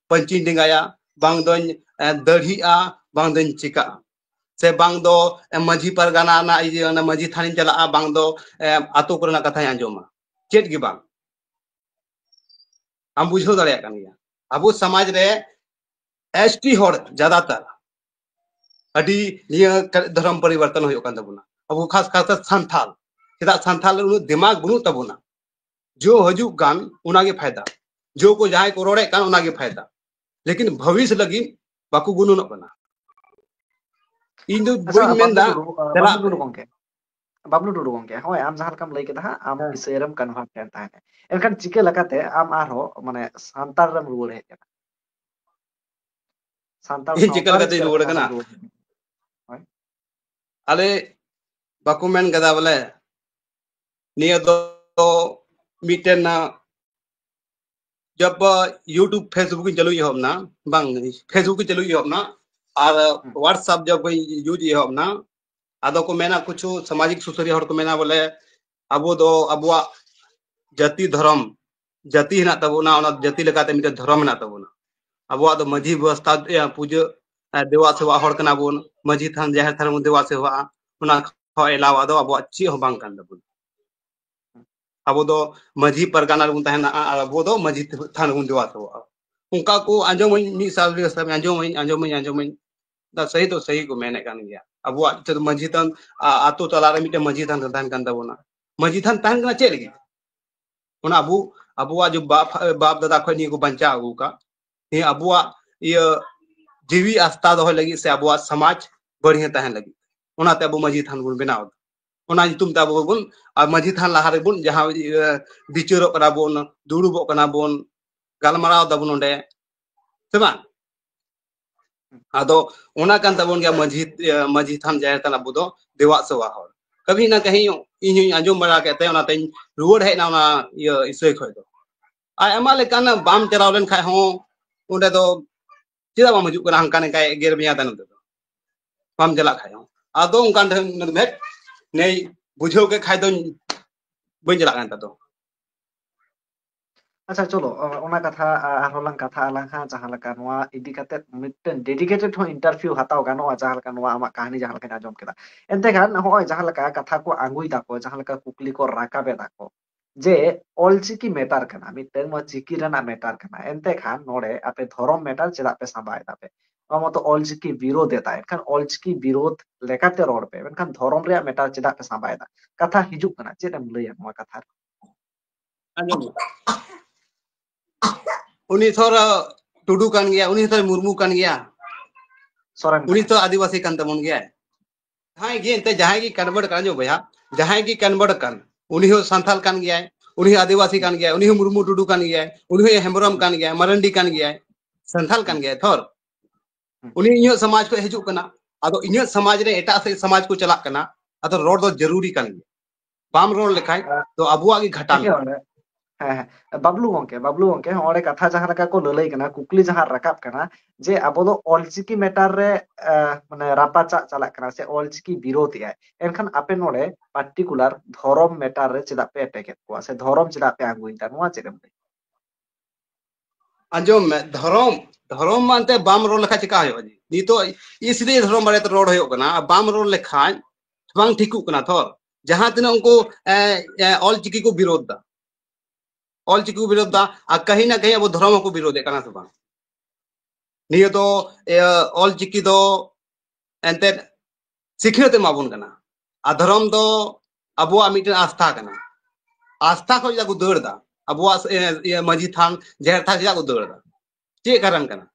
ᱯᱟᱹᱧᱪᱤᱧ ᱰᱮᱸᱜᱟᱭᱟ, ᱵᱟᱝ ᱫᱚᱧ, ᱮ, ᱫᱟᱹᱲᱦᱤᱜᱼᱟ, ᱵᱟᱝ ᱫᱚᱧ ᱪᱤᱠᱟᱹᱜᱼᱟ, ᱥᱮ ᱵᱟᱝ ᱫᱚ, ᱮ, ᱢᱟᱹᱡᱷᱤ ᱯᱟᱨᱜᱟᱱᱟ ᱨᱮᱱᱟᱜ ᱤᱭᱟᱹ, ᱚᱱᱟ ᱢᱟᱹᱡᱷᱤ ᱛᱷᱟᱱᱤᱧ ᱪᱟᱞᱟᱜᱼᱟ, ᱵᱟᱝ ᱫᱚ, ᱮ, ᱟᱛᱳ ᱠᱚᱨᱮᱱᱟᱜ ᱠᱟᱛᱷᱟᱧ ᱟᱸᱡᱚᱢᱟ, ᱪᱮᱫ ᱜᱮ ᱵᱟᱝ᱾ ᱟᱢ ᱵᱩᱡᱷᱟᱹᱣ ᱫᱟᱲᱮᱭᱟᱜ ᱠᱟᱱ ᱜᱮᱭᱟ, ᱟᱵᱚ ᱥᱚᱢᱟᱡᱽ ᱨᱮ ᱮᱥ ᱴᱤ ᱦᱚᱲ ᱡᱟᱫᱟᱛᱟᱨ ᱟᱹᱰᱤ ᱱᱤᱭᱟᱹ ᱠᱟ-, ᱫᱷᱚᱨᱚᱢ ᱯᱚᱨᱤᱵᱚᱨᱛᱚᱱ ᱦᱩᱭᱩᱜ ᱠᱟᱱ ᱛᱟᱵᱚᱱᱟ᱾ ᱟᱵᱚ ᱠᱷᱟᱥ ᱠᱟᱨᱛᱮ ᱥᱟᱱᱛᱷᱟᱞ, ᱪᱮᱫᱟᱜ ᱥᱟᱱᱛᱷᱟᱞ ᱨᱮ ᱩᱱᱟᱹᱜ ᱫᱤᱢᱟᱜᱽ ᱵᱟᱹᱱᱩᱜ ᱛᱟᱵᱚᱱᱟ? ᱡᱚ ᱦᱤᱡᱩᱜ ᱠᱟᱱ ᱚᱱᱟᱜᱮ ᱯᱷᱟᱭᱫᱟ, ᱡᱚ ᱠᱚ ᱡᱟᱦᱟᱸᱭ ᱠᱚ ᱨᱚᱲᱮᱫ ᱠᱟᱱ ᱚᱱᱟᱜᱮ ᱯᱷᱟᱭᱫᱟ, ᱞᱮᱠᱤᱱ ᱵᱷᱚᱵᱤᱥ ᱞᱟᱹᱜᱤᱫ ᱵᱟᱠᱚ ᱜᱩᱱᱟᱹᱱᱚᱜ ᱠᱟᱱᱟ᱾ ᱤᱧ ᱫᱚ ᱟᱪᱪᱷᱟ, ᱵᱟᱹᱧ ᱢᱮᱱᱫᱟ, ᱵᱟᱹᱵᱞᱩ ᱴᱩᱰᱩ, ᱟᱸ, ᱪᱟᱞᱟᱜ ᱵᱟᱹᱵᱞᱩ ᱴᱩᱰᱩ ᱜᱚᱝᱠᱮ, ᱵᱟᱹᱵᱞᱩ ᱴᱩᱰᱩ ᱜᱚᱝᱠᱮ, ᱦᱳᱭ, ᱟᱢ ᱡᱟᱦᱟᱸ ᱞᱮᱠᱟᱢ ᱞᱟᱹᱭ ᱠᱮᱫᱟ ᱦᱟᱸᱜ, ᱟᱢ ᱦᱮᱸ᱾ ᱤᱥᱟᱹᱭ ᱨᱮᱢ convert ᱞᱮᱱ ᱛᱟᱦᱮᱸᱫ᱾ ᱮᱱᱠᱷᱟᱱ ᱪᱤᱠᱟᱹ ᱞᱮᱠᱟᱛᱮ ᱟᱢ ᱟᱨᱦᱚᱸ, ᱢᱟᱱᱮ, ᱥᱟᱱᱛᱟᱲ ᱨᱮᱢ ᱨᱩᱣᱟᱹᱲ ᱦᱮᱡ ᱮᱱᱟ? ᱥᱟᱱᱛᱟᱲ ᱤᱧ ᱪᱤᱠᱟᱹ ᱥᱟᱶᱛᱟ ᱨᱮ ᱞᱮᱠᱟᱛᱮᱧ ᱪᱤᱠᱟᱹ ᱨᱩᱣᱟᱹᱲ ᱞᱮᱠᱟᱛᱮ ᱠᱟᱱᱟ? ᱟᱢ ᱨᱩᱣᱟᱹᱲ ᱦᱮᱡ ᱮᱱᱟ? ᱦᱳᱭ᱾ ᱟᱞᱮ ᱵᱟᱠᱚ ᱢᱮᱱ ᱠᱟᱫᱟ ᱵᱚᱞᱮ, ᱱᱤᱭᱟᱹ ᱫᱚ ᱢᱤᱫᱴᱮᱱ, ᱟᱸ, ᱡᱚᱵ YouTube, Facebook ᱤᱧ ᱪᱟᱹᱞᱩᱭ ᱮᱦᱚᱵ ᱮᱱᱟ, ᱵᱟᱝ, Facebook ᱤᱧ ᱪᱟᱹᱞᱩᱭ ᱮᱦᱚᱵ ᱮᱱᱟ, ᱟᱨ ᱦᱩᱸ᱾ WhatsApp ᱡᱚᱵ ᱤᱧ use ᱮᱦᱚᱵ ᱮᱱᱟ, ᱟᱫᱚ ᱠᱚ ᱢᱮᱱᱟ, ᱠᱤᱪᱷᱩ ᱥᱟᱢᱟᱡᱤᱠ ᱥᱩᱥᱟᱹᱨᱤᱭᱟᱹ ᱦᱚᱲ ᱠᱚ ᱢᱮᱱᱟ ᱵᱚᱞᱮ, ᱟᱵᱚ ᱫᱚ ᱟᱵᱚᱣᱟᱜ ᱡᱟᱹᱛᱤ ᱫᱷᱚᱨᱚᱢ, ᱡᱟᱹᱛᱤ ᱦᱮᱱᱟᱜ ᱛᱟᱵᱚᱱᱟ, ᱚᱱᱟ ᱡᱟᱹᱛᱤ ᱞᱮᱠᱟᱛᱮ ᱢᱤᱫᱴᱮᱱ ᱫᱷᱚᱨᱚᱢ ᱦᱮᱱᱟᱜ ᱛᱟᱵᱚᱱᱟ᱾ ᱟᱵᱚᱣᱟᱜ ᱫᱚ ᱢᱟᱹᱡᱷᱤ ᱵᱮᱵᱚᱥᱛᱷᱟ, ᱤᱭᱟᱹ, ᱯᱩᱡᱟᱹ, ᱮ, ᱫᱮᱵᱟ ᱥᱮᱵᱟ ᱦᱚᱲ ᱠᱟᱱᱟ ᱵᱚᱱ, ᱢᱟᱹᱡᱷᱤ ᱛᱷᱟᱱ, ᱡᱟᱦᱮᱨ ᱛᱷᱟᱱ ᱨᱮᱵᱚᱱ ᱫᱮᱵᱟ ᱥᱮᱵᱟᱜᱼᱟ, ᱚᱱᱟ ᱠᱷᱚᱱ ᱮᱞᱟᱣᱟ ᱫᱚ ᱟᱵᱚᱣᱟᱜ ᱪᱮᱫ ᱦᱚᱸ ᱵᱟᱝ ᱠᱟᱱ ᱛᱟᱵᱚᱱᱟ᱾ ᱟᱵᱚ ᱫᱚ ᱢᱟᱹᱡᱷᱤ ᱯᱟᱨᱜᱟᱱᱟ ᱨᱮᱵᱚᱱ ᱛᱟᱦᱮᱱᱟ, ᱟᱨ ᱟᱵᱚ ᱫᱚ ᱢᱟᱹᱡᱷᱤ ᱛᱷᱟᱱ ᱨᱮᱵᱚᱱ ᱫᱮᱵᱟ ᱥᱮᱵᱟᱜᱼᱟ᱾ ᱚᱱᱠᱟ ᱠᱚ ᱟᱸᱡᱚᱢᱟᱹᱧ, ᱢᱤᱫ ᱥᱟᱞ ᱨᱮ ᱟᱸᱡᱚᱢᱟᱹᱧ, ᱟᱸᱡᱚᱢᱟᱹᱧ, ᱟᱸᱡᱚᱢᱟᱹᱧ᱾ ᱫᱟ ᱥᱟᱹᱦᱤ ᱫᱚ ᱥᱟᱹᱦᱤ ᱠᱚ ᱢᱮᱱᱮᱫ ᱠᱟᱱ ᱜᱮᱭᱟ᱾ ᱟᱵᱚᱣᱟᱜ ᱢᱟᱹᱡᱷᱤ ᱛᱷᱟᱱ, ᱟ-, ᱟᱛᱳ ᱛᱟᱞᱟᱨᱮ ᱢᱤᱫᱴᱮᱱ ᱢᱟᱹᱡᱷᱤ ᱛᱷᱟᱱ ᱛᱟᱦᱮᱱ ᱠᱟᱱ ᱛᱟᱵᱚᱱᱟ᱾ ᱢᱟᱹᱡᱷᱤ ᱛᱷᱟᱱ ᱛᱟᱦᱮᱱ ᱠᱟᱱᱟ ᱪᱮᱫ ᱞᱟᱹᱜᱤᱫ? ᱚᱱᱟ ᱟᱵᱚ, ᱟᱵᱚᱣᱟᱜ ᱡᱮ ᱵᱟᱯ, ᱵᱟᱯ ᱫᱟᱫᱟ ᱠᱷᱚᱱ ᱱᱤᱭᱟᱹ ᱠᱚ ᱵᱟᱧᱪᱟᱣ ᱟᱹᱜᱩ ᱟᱠᱟᱫ, ᱱᱤᱭᱟᱹ ᱟᱵᱚᱣᱟᱜ ᱤᱭᱟᱹ ᱡᱤᱣᱤ ᱟᱥᱛᱟ ᱫᱚᱦᱚᱭ ᱞᱟᱹᱜᱤᱫ ᱥᱮ ᱟᱵᱚᱣᱟᱜ ᱥᱚᱢᱟᱡᱽ ᱵᱟᱹᱲᱦᱤ ᱛᱟᱦᱮᱱ ᱞᱟᱹᱜᱤᱫ, ᱚᱱᱟᱛᱮ ᱟᱵᱚ ᱢᱟᱹᱡᱷᱤ ᱛᱷᱟᱱ ᱵᱚᱱ ᱵᱮᱱᱟᱣ ᱮᱫᱟ᱾ ᱚᱱᱟ ᱧᱩᱛᱩᱢ ᱛᱮ ᱟᱵᱚ ᱵᱚᱱ, ᱟᱨ ᱢᱟᱹᱡᱷᱤ ᱛᱷᱟᱱ ᱞᱟᱦᱟ ᱨᱮᱵᱚᱱ ᱡᱟᱦᱟᱸ, ᱤᱭᱟᱹ, ᱵᱤᱪᱟᱹᱨᱚᱜ ᱠᱟᱱᱟ ᱵᱚᱱ, ᱫᱩᱲᱩᱵᱚᱜ ᱠᱟᱱᱟ ᱵᱚᱱ, ᱜᱟᱞᱢᱟᱨᱟᱣ ᱫᱟᱵᱚᱱ ᱱᱚᱰᱮ, ᱥᱮ ᱵᱟᱝ? ᱟᱫᱚ ᱚᱱᱟ ᱠᱟᱱ ᱛᱟᱵᱚᱱ ᱜᱮᱭᱟ ᱢᱟᱹᱡᱷᱤ, ᱤᱭᱟᱹ, ᱢᱟᱹᱡᱷᱤ ᱛᱷᱟᱱ ᱡᱟᱦᱮᱨ ᱛᱷᱟᱱ ᱟᱵᱚ ᱫᱚ ᱫᱮᱣᱟᱜ ᱥᱮᱵᱟ ᱦᱚᱲ᱾ ᱠᱟᱹᱵᱷᱤ ᱱᱟ ᱠᱟᱹᱦᱤ ᱤᱧ ᱦᱚᱧ ᱟᱸᱡᱚᱢ ᱵᱟᱲᱟ ᱠᱮᱫ ᱛᱮ ᱚᱱᱟᱛᱮᱧ ᱨᱩᱣᱟᱹᱲ ᱦᱮᱡ ᱮᱱᱟ ᱚᱱᱟ, ᱤᱭᱟᱹ, ᱤᱥᱟᱹᱭ ᱠᱷᱚᱡ ᱫᱚ᱾ ᱟᱨ ᱟᱭᱢᱟ ᱞᱮᱠᱟᱱ ᱵᱟᱢ ᱪᱟᱞᱟᱣ ᱞᱮᱱ ᱠᱷᱟᱡ ᱦᱚᱸ ᱚᱸᱰᱮ ᱫᱚ ᱪᱮᱫᱟᱜ ᱵᱟᱢ ᱦᱤᱡᱩᱜ ᱠᱟᱱᱟ? ᱦᱟᱱᱠᱟ ᱱᱤᱝᱠᱟᱭ ᱮᱜᱮᱨ ᱢᱮᱭᱟ ᱛᱟᱭᱱᱚᱢ ᱛᱮᱫᱚ᱾ ᱵᱟᱢ ᱪᱟᱞᱟᱜ ᱠᱷᱟᱡ ᱦᱚᱸ᱾ ᱟᱫᱚ ᱚᱱᱠᱟᱱ ᱴᱷᱮᱱ ᱢᱮᱫ ᱱᱮᱭ ᱵᱩᱡᱷᱟᱹᱣ ᱠᱮᱫ ᱠᱷᱟᱡ ᱫᱚᱧ ᱵᱟᱹᱧ ᱪᱟᱞᱟᱜ ᱠᱟᱱᱟ ᱱᱮᱛᱟᱨ ᱫᱚ᱾ ᱟᱪᱪᱷᱟ, ᱪᱚᱞᱚ, ᱚ-, ᱚᱱᱟ ᱠᱟᱛᱷᱟ, ᱟ-, ᱟᱨᱦᱚᱸ ᱞᱟᱝ ᱠᱟᱛᱷᱟ ᱟᱞᱟᱝ ᱦᱟᱸᱜ, ᱡᱟᱦᱟᱸ ᱞᱮᱠᱟ ᱱᱚᱣᱟ ᱤᱫᱤ ᱠᱟᱛᱮᱫ ᱢᱤᱫᱴᱮᱱ dedicated ᱦᱚᱸ interview ᱦᱟᱛᱟᱣ ᱜᱟᱱᱚᱜᱼᱟ, ᱡᱟᱦᱟᱸ ᱞᱮᱠᱟ ᱱᱚᱣᱟ ᱟᱢᱟᱜ ᱠᱟᱹᱦᱱᱤ ᱡᱟᱦᱟᱸ ᱞᱮᱠᱟᱧ ᱟᱸᱡᱚᱢ ᱠᱮᱫᱟ᱾ ᱮᱱᱛᱮ ᱠᱷᱟᱱ ᱱᱚᱜᱼᱚᱭ ᱡᱟᱦᱟᱸ ᱞᱮᱠᱟ ᱠᱟᱛᱷᱟ ᱠᱚ ᱟᱸᱜᱩᱭ ᱫᱟᱠᱚ, ᱡᱟᱦᱟᱸ ᱞᱮᱠᱟ ᱠᱩᱠᱞᱤ ᱠᱚ ᱨᱟᱠᱟᱵ ᱮᱫᱟ ᱠᱚ, ᱡᱮ ᱚᱞᱪᱤᱠᱤ matter ᱠᱟᱱᱟ, ᱢᱤᱫᱴᱮᱱ ᱱᱚᱣᱟ ᱪᱤᱠᱤ ᱨᱮᱱᱟᱜ matter ᱠᱟᱱᱟ᱾ ᱮᱱᱛᱮ ᱠᱷᱟᱱ ᱱᱚᱰᱮ ᱟᱯᱮ ᱫᱷᱚᱨᱚᱢ matter ᱪᱮᱫᱟᱜ ᱯᱮ ᱥᱟᱸᱵᱟᱭ ᱫᱟᱯᱮ? ᱱᱚᱣᱟ ᱢᱚᱛᱚ ᱚᱞᱪᱤᱠᱤ ᱵᱤᱨᱳᱫ ᱮᱫᱟ, ᱮᱱᱠᱷᱟᱱ ᱚᱞᱪᱤᱠᱤ ᱵᱤᱨᱳᱫ ᱞᱮᱠᱟᱛᱮ ᱨᱚᱲ ᱯᱮ, ᱢᱮᱱᱠᱷᱟᱱ ᱫᱷᱚᱨᱚᱢ ᱨᱮᱭᱟᱜ matter ᱪᱮᱫᱟᱜ ᱯᱮ ᱥᱟᱸᱵᱟᱭ ᱫᱟ? ᱠᱟᱛᱷᱟ ᱦᱤᱡᱩᱜ ᱠᱟᱱᱟ, ᱪᱮᱫ ᱮᱢ ᱞᱟᱹᱭᱟ ᱱᱚᱣᱟ ᱠᱟᱛᱷᱟ ᱨᱮ? ᱟᱸᱡᱚᱢ ᱢᱮ᱾ ᱩᱱᱤ ᱛᱷᱚᱨ ᱴᱩᱰᱩ ᱠᱟᱱ ᱜᱮᱭᱟ, ᱩᱱᱤ ᱛᱷᱚᱨ ᱢᱩᱨᱢᱩ ᱠᱟᱱ ᱜᱮᱭᱟ᱾ ᱥᱚᱨᱮᱱ ᱩᱱᱤ ᱠᱟᱱᱟᱭ᱾ ᱛᱚ ᱟᱹᱫᱤᱵᱟᱹᱥᱤ ᱠᱟᱱ ᱛᱟᱵᱚᱱ ᱜᱮᱭᱟᱭ᱾ ᱡᱟᱦᱟᱸᱭ ᱜᱮ ᱮᱱᱛᱮ, ᱡᱟᱦᱟᱸᱭ ᱜᱮ convert ᱠᱟᱱ, ᱟᱸᱡᱚᱢ ᱵᱚᱭᱦᱟ, ᱡᱟᱦᱟᱸᱭ ᱜᱮ convert ᱠᱟᱱ, ᱩᱱᱤ ᱦᱚᱸ ᱥᱟᱱᱛᱟᱞ ᱠᱟᱱ ᱜᱮᱭᱟᱭ, ᱩᱱᱤ ᱦᱚᱸ ᱟᱹᱫᱤᱵᱟᱹᱥᱤ ᱠᱟᱱ ᱜᱮᱭᱟᱭ, ᱩᱱᱤ ᱦᱚᱸ ᱢᱩᱨᱢᱩ ᱴᱩᱰᱩ ᱠᱟᱱ ᱜᱮᱭᱟᱭ, ᱩᱱᱤ ᱦᱚᱸ ᱦᱮᱢᱵᱨᱚᱢ ᱠᱟᱱ ᱜᱮᱭᱟᱭ, ᱢᱟᱨᱟᱱᱰᱤ ᱠᱟᱱ ᱜᱮᱭᱟᱭ, ᱥᱟᱱᱛᱟᱞ ᱠᱟᱱ ᱜᱮᱭᱟᱭ ᱛᱷᱚᱨ᱾ ᱦᱩᱸ᱾ ᱩᱱᱤ ᱤᱧᱟᱹᱜ ᱥᱚᱢᱟᱡᱽ ᱠᱷᱚᱱ ᱦᱤᱡᱩᱜ ᱠᱟᱱᱟ, ᱟᱫᱚ ᱤᱧᱟᱹᱜ ᱥᱚᱢᱟᱡᱽ ᱨᱮ ᱮᱴᱟᱜ ᱥᱮᱫ ᱥᱚᱢᱟᱡᱽ ᱠᱚ ᱪᱟᱞᱟᱜ ᱠᱟᱱᱟ, ᱟᱫᱚ ᱨᱚᱲ ᱫᱚ ᱡᱟᱹᱨᱩᱨᱤ ᱠᱟᱱ ᱜᱮᱭᱟ᱾ ᱵᱟᱢ ᱨᱚᱲ ᱞᱮᱠᱷᱟᱡ ᱫᱚ ᱟᱵᱚᱣᱟᱜ ᱜᱮ ᱜᱷᱟᱴᱟᱱ᱾ ᱦᱮᱸ, ᱦᱮᱸ, ᱵᱟᱵᱞᱩ ᱜᱚᱝᱠᱮ, ᱵᱟᱵᱞᱩ ᱜᱚᱝᱠᱮ, ᱦᱚᱸᱜᱼᱚ ᱱᱚᱰᱮ ᱠᱟᱛᱷᱟ ᱡᱟᱦᱟᱸ ᱞᱮᱠᱟ ᱠᱚ ᱞᱟᱹᱞᱟᱹᱭ ᱠᱟᱱᱟ, ᱠᱩᱠᱞᱤ ᱡᱟᱦᱟᱸ ᱨᱟᱠᱟᱵ ᱠᱟᱱᱟ, ᱡᱮ ᱟᱵᱚ ᱫᱚ ᱚᱞᱪᱤᱠᱤ matter ᱨᱮ, ᱮ, ᱢᱟᱱᱮ ᱨᱟᱯᱟᱪᱟᱜ ᱪᱟᱞᱟᱜ ᱠᱟᱱᱟ ᱥᱮ ᱚᱞᱪᱤᱠᱤ ᱵᱤᱨᱳᱫᱷ ᱮᱜᱼᱟᱭ, ᱮᱱᱠᱷᱟᱱ ᱟᱯᱮ ᱱᱚᱰᱮ particular ᱫᱷᱚᱨᱚᱢ matter ᱨᱮ ᱪᱮᱫᱟᱜ ᱯᱮ attack ᱮᱫ ᱠᱚᱣᱟ ᱥᱮ ᱫᱷᱚᱨᱚᱢ ᱪᱮᱫᱟᱜ ᱯᱮ ᱟᱬᱜᱚᱭᱮᱫᱟ, ᱱᱚᱣᱟ ᱪᱮᱫ ᱮᱢ ᱞᱟᱹᱭᱟ? ᱟᱸᱡᱚᱢ ᱢᱮ, ᱫᱷᱚᱨᱚᱢ, ᱫᱷᱚᱨᱚᱢ ᱢᱟ ᱮᱱᱛᱮ ᱵᱟᱢ ᱨᱚᱲ ᱞᱮᱠᱷᱟᱡ ᱪᱮᱠᱟ ᱦᱩᱭᱩᱜᱼᱟ ᱡᱤ? ᱱᱤᱛᱚᱜ ᱤᱥᱞᱤᱭᱮ ᱫᱷᱚᱨᱚᱢ ᱵᱟᱨᱮᱛᱮ ᱨᱚᱲ ᱦᱩᱭᱩᱜ ᱠᱟᱱᱟ, ᱟᱨ ᱵᱟᱢ ᱨᱚᱲ ᱞᱮᱠᱷᱟᱡ ᱵᱟᱝ ᱴᱷᱤᱠᱚᱜ ᱠᱟᱱᱟ ᱛᱷᱚᱨ᱾ ᱡᱟᱦᱟᱸ ᱛᱤᱱᱟᱹᱜ ᱩᱱᱠᱩ, ᱮ, ᱮ, ᱚᱞᱪᱤᱠᱤ ᱠᱚ ᱵᱤᱨᱳᱫᱷ ᱫᱟ, ᱚᱞᱪᱤᱠᱤ ᱠᱚ ᱵᱤᱨᱳᱫᱷ ᱫᱟ, ᱟᱨ ᱠᱟᱹᱦᱤ ᱱᱟ ᱠᱟᱹᱦᱤ ᱟᱵᱚ ᱫᱷᱚᱨᱚᱢ ᱦᱚᱸᱠᱚ ᱵᱤᱨᱳᱫᱷ ᱮᱫ ᱠᱟᱱᱟ ᱥᱮ ᱵᱟᱝ? ᱱᱤᱭᱟᱹ ᱫᱚ, ᱮ, ᱚᱞᱪᱤᱠᱤ ᱫᱚ ᱮᱱᱛᱮᱫ ᱥᱤᱠᱷᱱᱟᱹᱛ ᱮ ᱮᱢᱟ ᱵᱚᱱ ᱠᱟᱱᱟ, ᱟᱨ ᱫᱷᱚᱨᱚᱢ ᱫᱚ ᱟᱵᱚᱣᱟᱜ ᱢᱤᱫᱴᱮᱱ ᱟᱥᱛᱷᱟ ᱠᱟᱱᱟ᱾ ᱟᱥᱛᱷᱟ ᱠᱷᱚᱱ ᱪᱮᱫᱟᱜ ᱠᱚ ᱫᱟᱹᱲ ᱫᱟ? ᱟᱵᱚᱣᱟᱜ, ᱮ, ᱤᱭᱟᱹ, ᱢᱟᱹᱡᱷᱤ ᱛᱷᱟᱱ, ᱡᱟᱦᱮᱨ ᱛᱷᱟᱱ ᱪᱮᱫᱟᱜ ᱠᱚ ᱫᱟᱹᱲ ᱫᱟ? ᱪᱮᱫ ᱠᱟᱨᱚᱱ ᱠᱟᱱᱟ?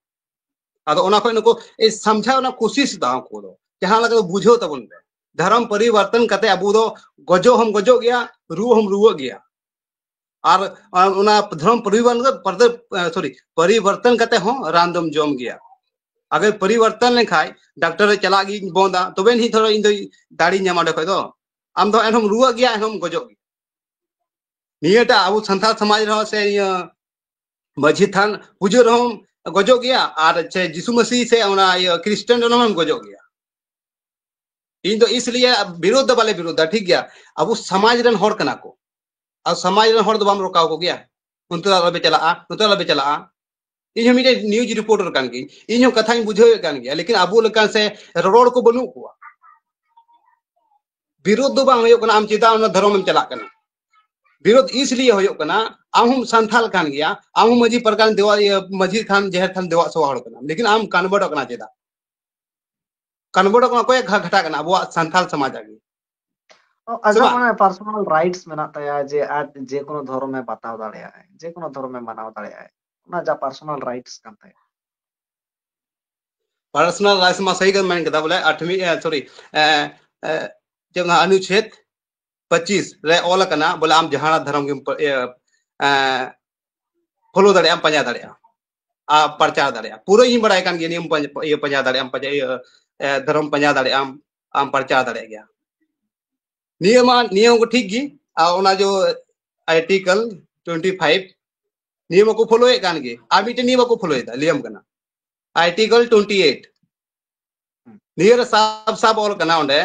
ᱟᱫᱚ ᱚᱱᱟ ᱠᱷᱚᱱ ᱱᱩᱠᱩ, ᱮ, ᱥᱟᱢᱡᱷᱟᱣ ᱨᱮᱱᱟᱜ ᱠᱳᱥᱤᱥ ᱫᱟ ᱩᱱᱠᱩ ᱫᱚ, ᱡᱟᱦᱟᱸ ᱞᱮᱠᱟ ᱠᱚ ᱵᱩᱡᱷᱟᱹᱣ ᱛᱟᱵᱚᱱ ᱯᱮ, ᱫᱷᱚᱨᱚᱢ ᱯᱚᱨᱤᱵᱚᱨᱛᱚᱱ ᱠᱟᱛᱮ ᱟᱵᱚ ᱫᱚ ᱜᱚᱡᱚᱜ ᱦᱚᱸᱢ ᱜᱚᱡᱚᱜ ᱜᱮᱭᱟ, ᱨᱩᱣᱟᱹᱜ ᱦᱚᱸᱢ ᱨᱩᱣᱟᱹᱜ ᱜᱮᱭᱟ, ᱟᱨ, ᱟᱨ ᱚᱱᱟ ᱫᱷᱚᱨᱚᱢ ᱯᱚᱨᱤᱵᱚᱨᱛᱚᱱ, ᱥᱚᱨᱤ, ᱯᱚᱨᱤᱵᱚᱨᱛᱚᱱ ᱠᱟᱛᱮ ᱦᱚᱸ ᱨᱟᱱ ᱫᱚᱢ ᱡᱚᱢ ᱜᱮᱭᱟ᱾ ᱟᱜᱟᱨ ᱯᱚᱨᱤᱵᱚᱨᱛᱚᱱ ᱞᱮᱱᱠᱷᱟᱡ ᱰᱟᱠᱛᱟᱨ ᱨᱮ ᱪᱟᱞᱟᱜ ᱜᱤᱧ ᱵᱚᱱᱫᱟ, ᱛᱚᱵᱮ ᱱᱤᱛ ᱫᱷᱚᱨᱚ ᱤᱧ ᱫᱚ ᱫᱟᱲᱮᱧ ᱧᱟᱢᱟ ᱚᱸᱰᱮ ᱠᱷᱚᱡ ᱫᱚ᱾ ᱟᱢ ᱫᱚ ᱮᱱᱦᱚᱸᱢ ᱨᱩᱣᱟᱹᱜ ᱜᱮᱭᱟ, ᱮᱱᱦᱚᱸᱢ ᱜᱚᱡᱚᱜ ᱜᱮᱭᱟ᱾ ᱱᱤᱭᱟᱹᱴᱟᱜ ᱟᱵᱚ ᱥᱟᱱᱛᱟᱲ ᱥᱚᱢᱟᱡᱽ ᱨᱮᱦᱚᱸ ᱥᱮ ᱤᱭᱟᱹ ᱢᱟᱹᱡᱷᱤ ᱛᱷᱟᱱ ᱯᱩᱡᱟᱹ ᱨᱮᱦᱚᱸᱢ ᱜᱚᱡᱚᱜ ᱜᱮᱭᱟ, ᱟᱨ ᱪᱮ ᱡᱤᱥᱩ ᱢᱟᱹᱥᱤ ᱥᱮ ᱚᱱᱟ ᱤᱭᱟᱹ ᱠᱷᱨᱤᱥᱴᱟᱱ ᱨᱮᱦᱚᱸᱢ ᱜᱚᱡᱚᱜ ᱜᱮᱭᱟ᱾ ᱤᱧ ᱫᱚ ᱤᱥᱞᱤᱭᱮ ᱵᱤᱨᱳᱫᱷ ᱫᱚ ᱵᱟᱞᱮ ᱵᱤᱨᱳᱫᱷᱟ, ᱴᱷᱤᱠ ᱜᱮᱭᱟ, ᱟᱵᱚ ᱥᱚᱢᱟᱡᱽ ᱨᱮᱱ ᱦᱚᱲ ᱠᱟᱱᱟ ᱠᱚ, ᱟᱨ ᱥᱚᱢᱟᱡᱽ ᱨᱮᱱ ᱦᱚᱲ ᱫᱚ ᱵᱟᱢ ᱨᱚᱠᱟᱣ ᱠᱚᱜᱮᱭᱟ, ᱚᱱᱛᱮ ᱫᱚ ᱟᱞᱚᱯᱮ ᱪᱟᱞᱟᱜᱼᱟ, ᱱᱚᱛᱮ ᱫᱚ ᱟᱞᱚᱯᱮ ᱪᱟᱞᱟᱜᱼᱟ᱾ ᱤᱧ ᱦᱚᱸ ᱢᱤᱫᱴᱮᱱ news reporter ᱠᱟᱱ ᱜᱤᱭᱟᱹᱧ, ᱤᱧ ᱦᱚᱸ ᱠᱟᱛᱷᱟᱧ ᱵᱩᱡᱷᱟᱹᱣᱮᱫ ᱠᱟᱱ ᱜᱮᱭᱟ, ᱞᱮᱠᱤᱱ ᱟᱵᱚ ᱞᱮᱠᱟᱱ ᱥᱮ ᱨᱚᱨᱚᱲ ᱠᱚ ᱵᱟᱹᱱᱩᱜ ᱠᱚᱣᱟ᱾ ᱵᱤᱨᱳᱫᱷ ᱫᱚ ᱵᱟᱝ ᱦᱩᱭᱩᱜ ᱠᱟᱱᱟ ᱟᱢ ᱪᱮᱫᱟᱜ ᱚᱱᱟ ᱫᱷᱚᱨᱚᱢ ᱮᱢ ᱪᱟᱞᱟᱜ ᱠᱟᱱᱟ, ᱵᱤᱨᱳᱫᱷ ᱤᱥᱞᱤᱭᱮ ᱦᱩᱭᱩᱜ ᱠᱟᱱᱟ ᱟᱢ ᱦᱚᱸᱢ ᱥᱟᱱᱛᱷᱟᱞ ᱠᱟᱱ ᱜᱮᱭᱟ, ᱟᱢ ᱦᱚᱸ ᱢᱟᱹᱡᱷᱤ ᱯᱟᱨᱜᱟᱱ ᱫᱮᱣᱟ, ᱤᱭᱟᱹ, ᱢᱟᱹᱡᱷᱤ ᱛᱷᱟᱱ ᱡᱟᱦᱮᱨ ᱛᱷᱟᱱ ᱫᱮᱣᱟᱜ ᱥᱮᱣᱟ ᱦᱚᱲ ᱠᱟᱱᱟᱢ, ᱞᱮᱠᱤᱱ ᱟᱢ convertᱚᱜ ᱠᱟᱱᱟ ᱪᱮᱫᱟᱜ? convertᱚᱜ ᱠᱟᱱᱟ ᱚᱠᱚᱭᱟᱜ ᱜᱷᱟ-, ᱜᱷᱟᱴᱟ ᱠᱟᱱᱟ? ᱟᱵᱚᱣᱟᱜ ᱥᱟᱱᱛᱷᱟᱞ ᱥᱚᱢᱟᱡᱽ ᱟᱜ ᱜᱮ᱾ ᱚ, ᱟᱡᱟᱜ ᱥᱮ ᱵᱟᱝ? ᱢᱟᱱᱮ personal rights ᱢᱮᱱᱟᱜ ᱛᱟᱭᱟ ᱡᱮ ᱟᱡ ᱡᱮᱠᱳᱱᱳ ᱫᱷᱚᱨᱚᱢᱮ ᱵᱟᱛᱟᱣ ᱫᱟᱲᱮᱭᱟᱜᱼᱟ, ᱡᱮᱠᱳᱱᱳ ᱫᱷᱚᱨᱚᱢᱮ ᱢᱟᱱᱟᱣ ᱫᱟᱲᱮᱭᱟᱜᱼᱟ, ᱚᱱᱟ ᱡᱟ personal rights ᱠᱟᱱ ᱛᱟᱭᱟ᱾ ᱯᱟᱨᱥᱚᱱᱟᱞ ᱨᱟᱭᱤᱴᱥ ᱢᱟ ᱥᱟᱹᱦᱤ ᱜᱮᱢ ᱢᱮᱱ ᱠᱮᱫᱟ, ᱵᱚᱞᱮ ᱟᱴᱷᱣᱤ, ᱮ, ᱥᱚᱨᱤ, ᱮ, ᱮ, ᱪᱮᱫ ᱚᱱᱟ ᱚᱱᱩᱪᱷᱮᱫ ᱯᱚᱸᱪᱤᱥ ᱨᱮ ᱚᱞ ᱟᱠᱟᱱᱟ, ᱵᱚᱞᱮ ᱟᱢ ᱡᱟᱦᱟᱱᱟᱜ ᱫᱷᱚᱨᱚᱢ ᱜᱮᱢ ᱯᱟ-, ᱤᱭᱟᱹ, ᱮ, ᱯᱷᱚᱞᱳ ᱫᱟᱲᱮᱭᱟᱜᱼᱟᱢ, ᱯᱟᱸᱡᱟ ᱫᱟᱲᱮᱭᱟᱜᱼᱟᱢ, ᱟᱨ ᱯᱨᱚᱪᱟᱨ ᱫᱟᱲᱮᱭᱟᱜᱼᱟ᱾ ᱯᱩᱨᱟᱹ ᱤᱧ ᱵᱟᱲᱟᱭ ᱠᱟᱱ ᱜᱮᱭᱟ, ᱱᱤᱭᱟᱹᱢ ᱯᱟᱸᱡᱟ, ᱤᱭᱟᱹ ᱯᱟᱸᱡᱟ ᱫᱟᱲᱮᱭᱟᱜᱼᱟᱢ, ᱯᱟᱸᱡᱟ, ᱤᱭᱟᱹ, ᱮ, ᱫᱷᱚᱨᱚᱢ ᱯᱟᱸᱡᱟ ᱫᱟᱲᱮᱭᱟᱜᱼᱟᱢ, ᱟᱢ ᱯᱨᱚᱪᱟᱨ ᱫᱟᱲᱮᱭᱟᱜ ᱜᱮᱭᱟ᱾ ᱱᱤᱭᱟᱹ ᱢᱟ, ᱱᱤᱭᱟᱹ ᱦᱚᱸ ᱴᱷᱤᱠ ᱜᱮ, ᱟᱨ ᱚᱱᱟ ᱡᱚ ᱟᱨᱴᱤᱠᱮᱞ ᱴᱩᱭᱮᱱᱴᱤ ᱯᱷᱟᱭᱤᱵᱷ, ᱱᱤᱭᱟᱹ ᱢᱟᱠᱚ ᱯᱷᱚᱞᱳᱭᱮᱫ ᱠᱟᱱ ᱜᱮ, ᱟᱨ ᱢᱤᱫᱴᱮᱱ ᱱᱤᱭᱟᱹ ᱵᱟᱠᱚ ᱯᱷᱚᱞᱳᱭᱮᱫᱟ, ᱞᱟᱹᱭᱟᱢ ᱠᱟᱱᱟ, ᱟᱨᱴᱤᱠᱮᱞ ᱴᱩᱭᱮᱱᱴᱤ ᱮᱭᱤᱴ᱾ ᱦᱩᱸ᱾ ᱱᱤᱭᱟᱹ ᱨᱮ ᱥᱟᱯ ᱥᱟᱯ ᱚᱞ ᱠᱟᱱᱟ ᱚᱸᱰᱮ,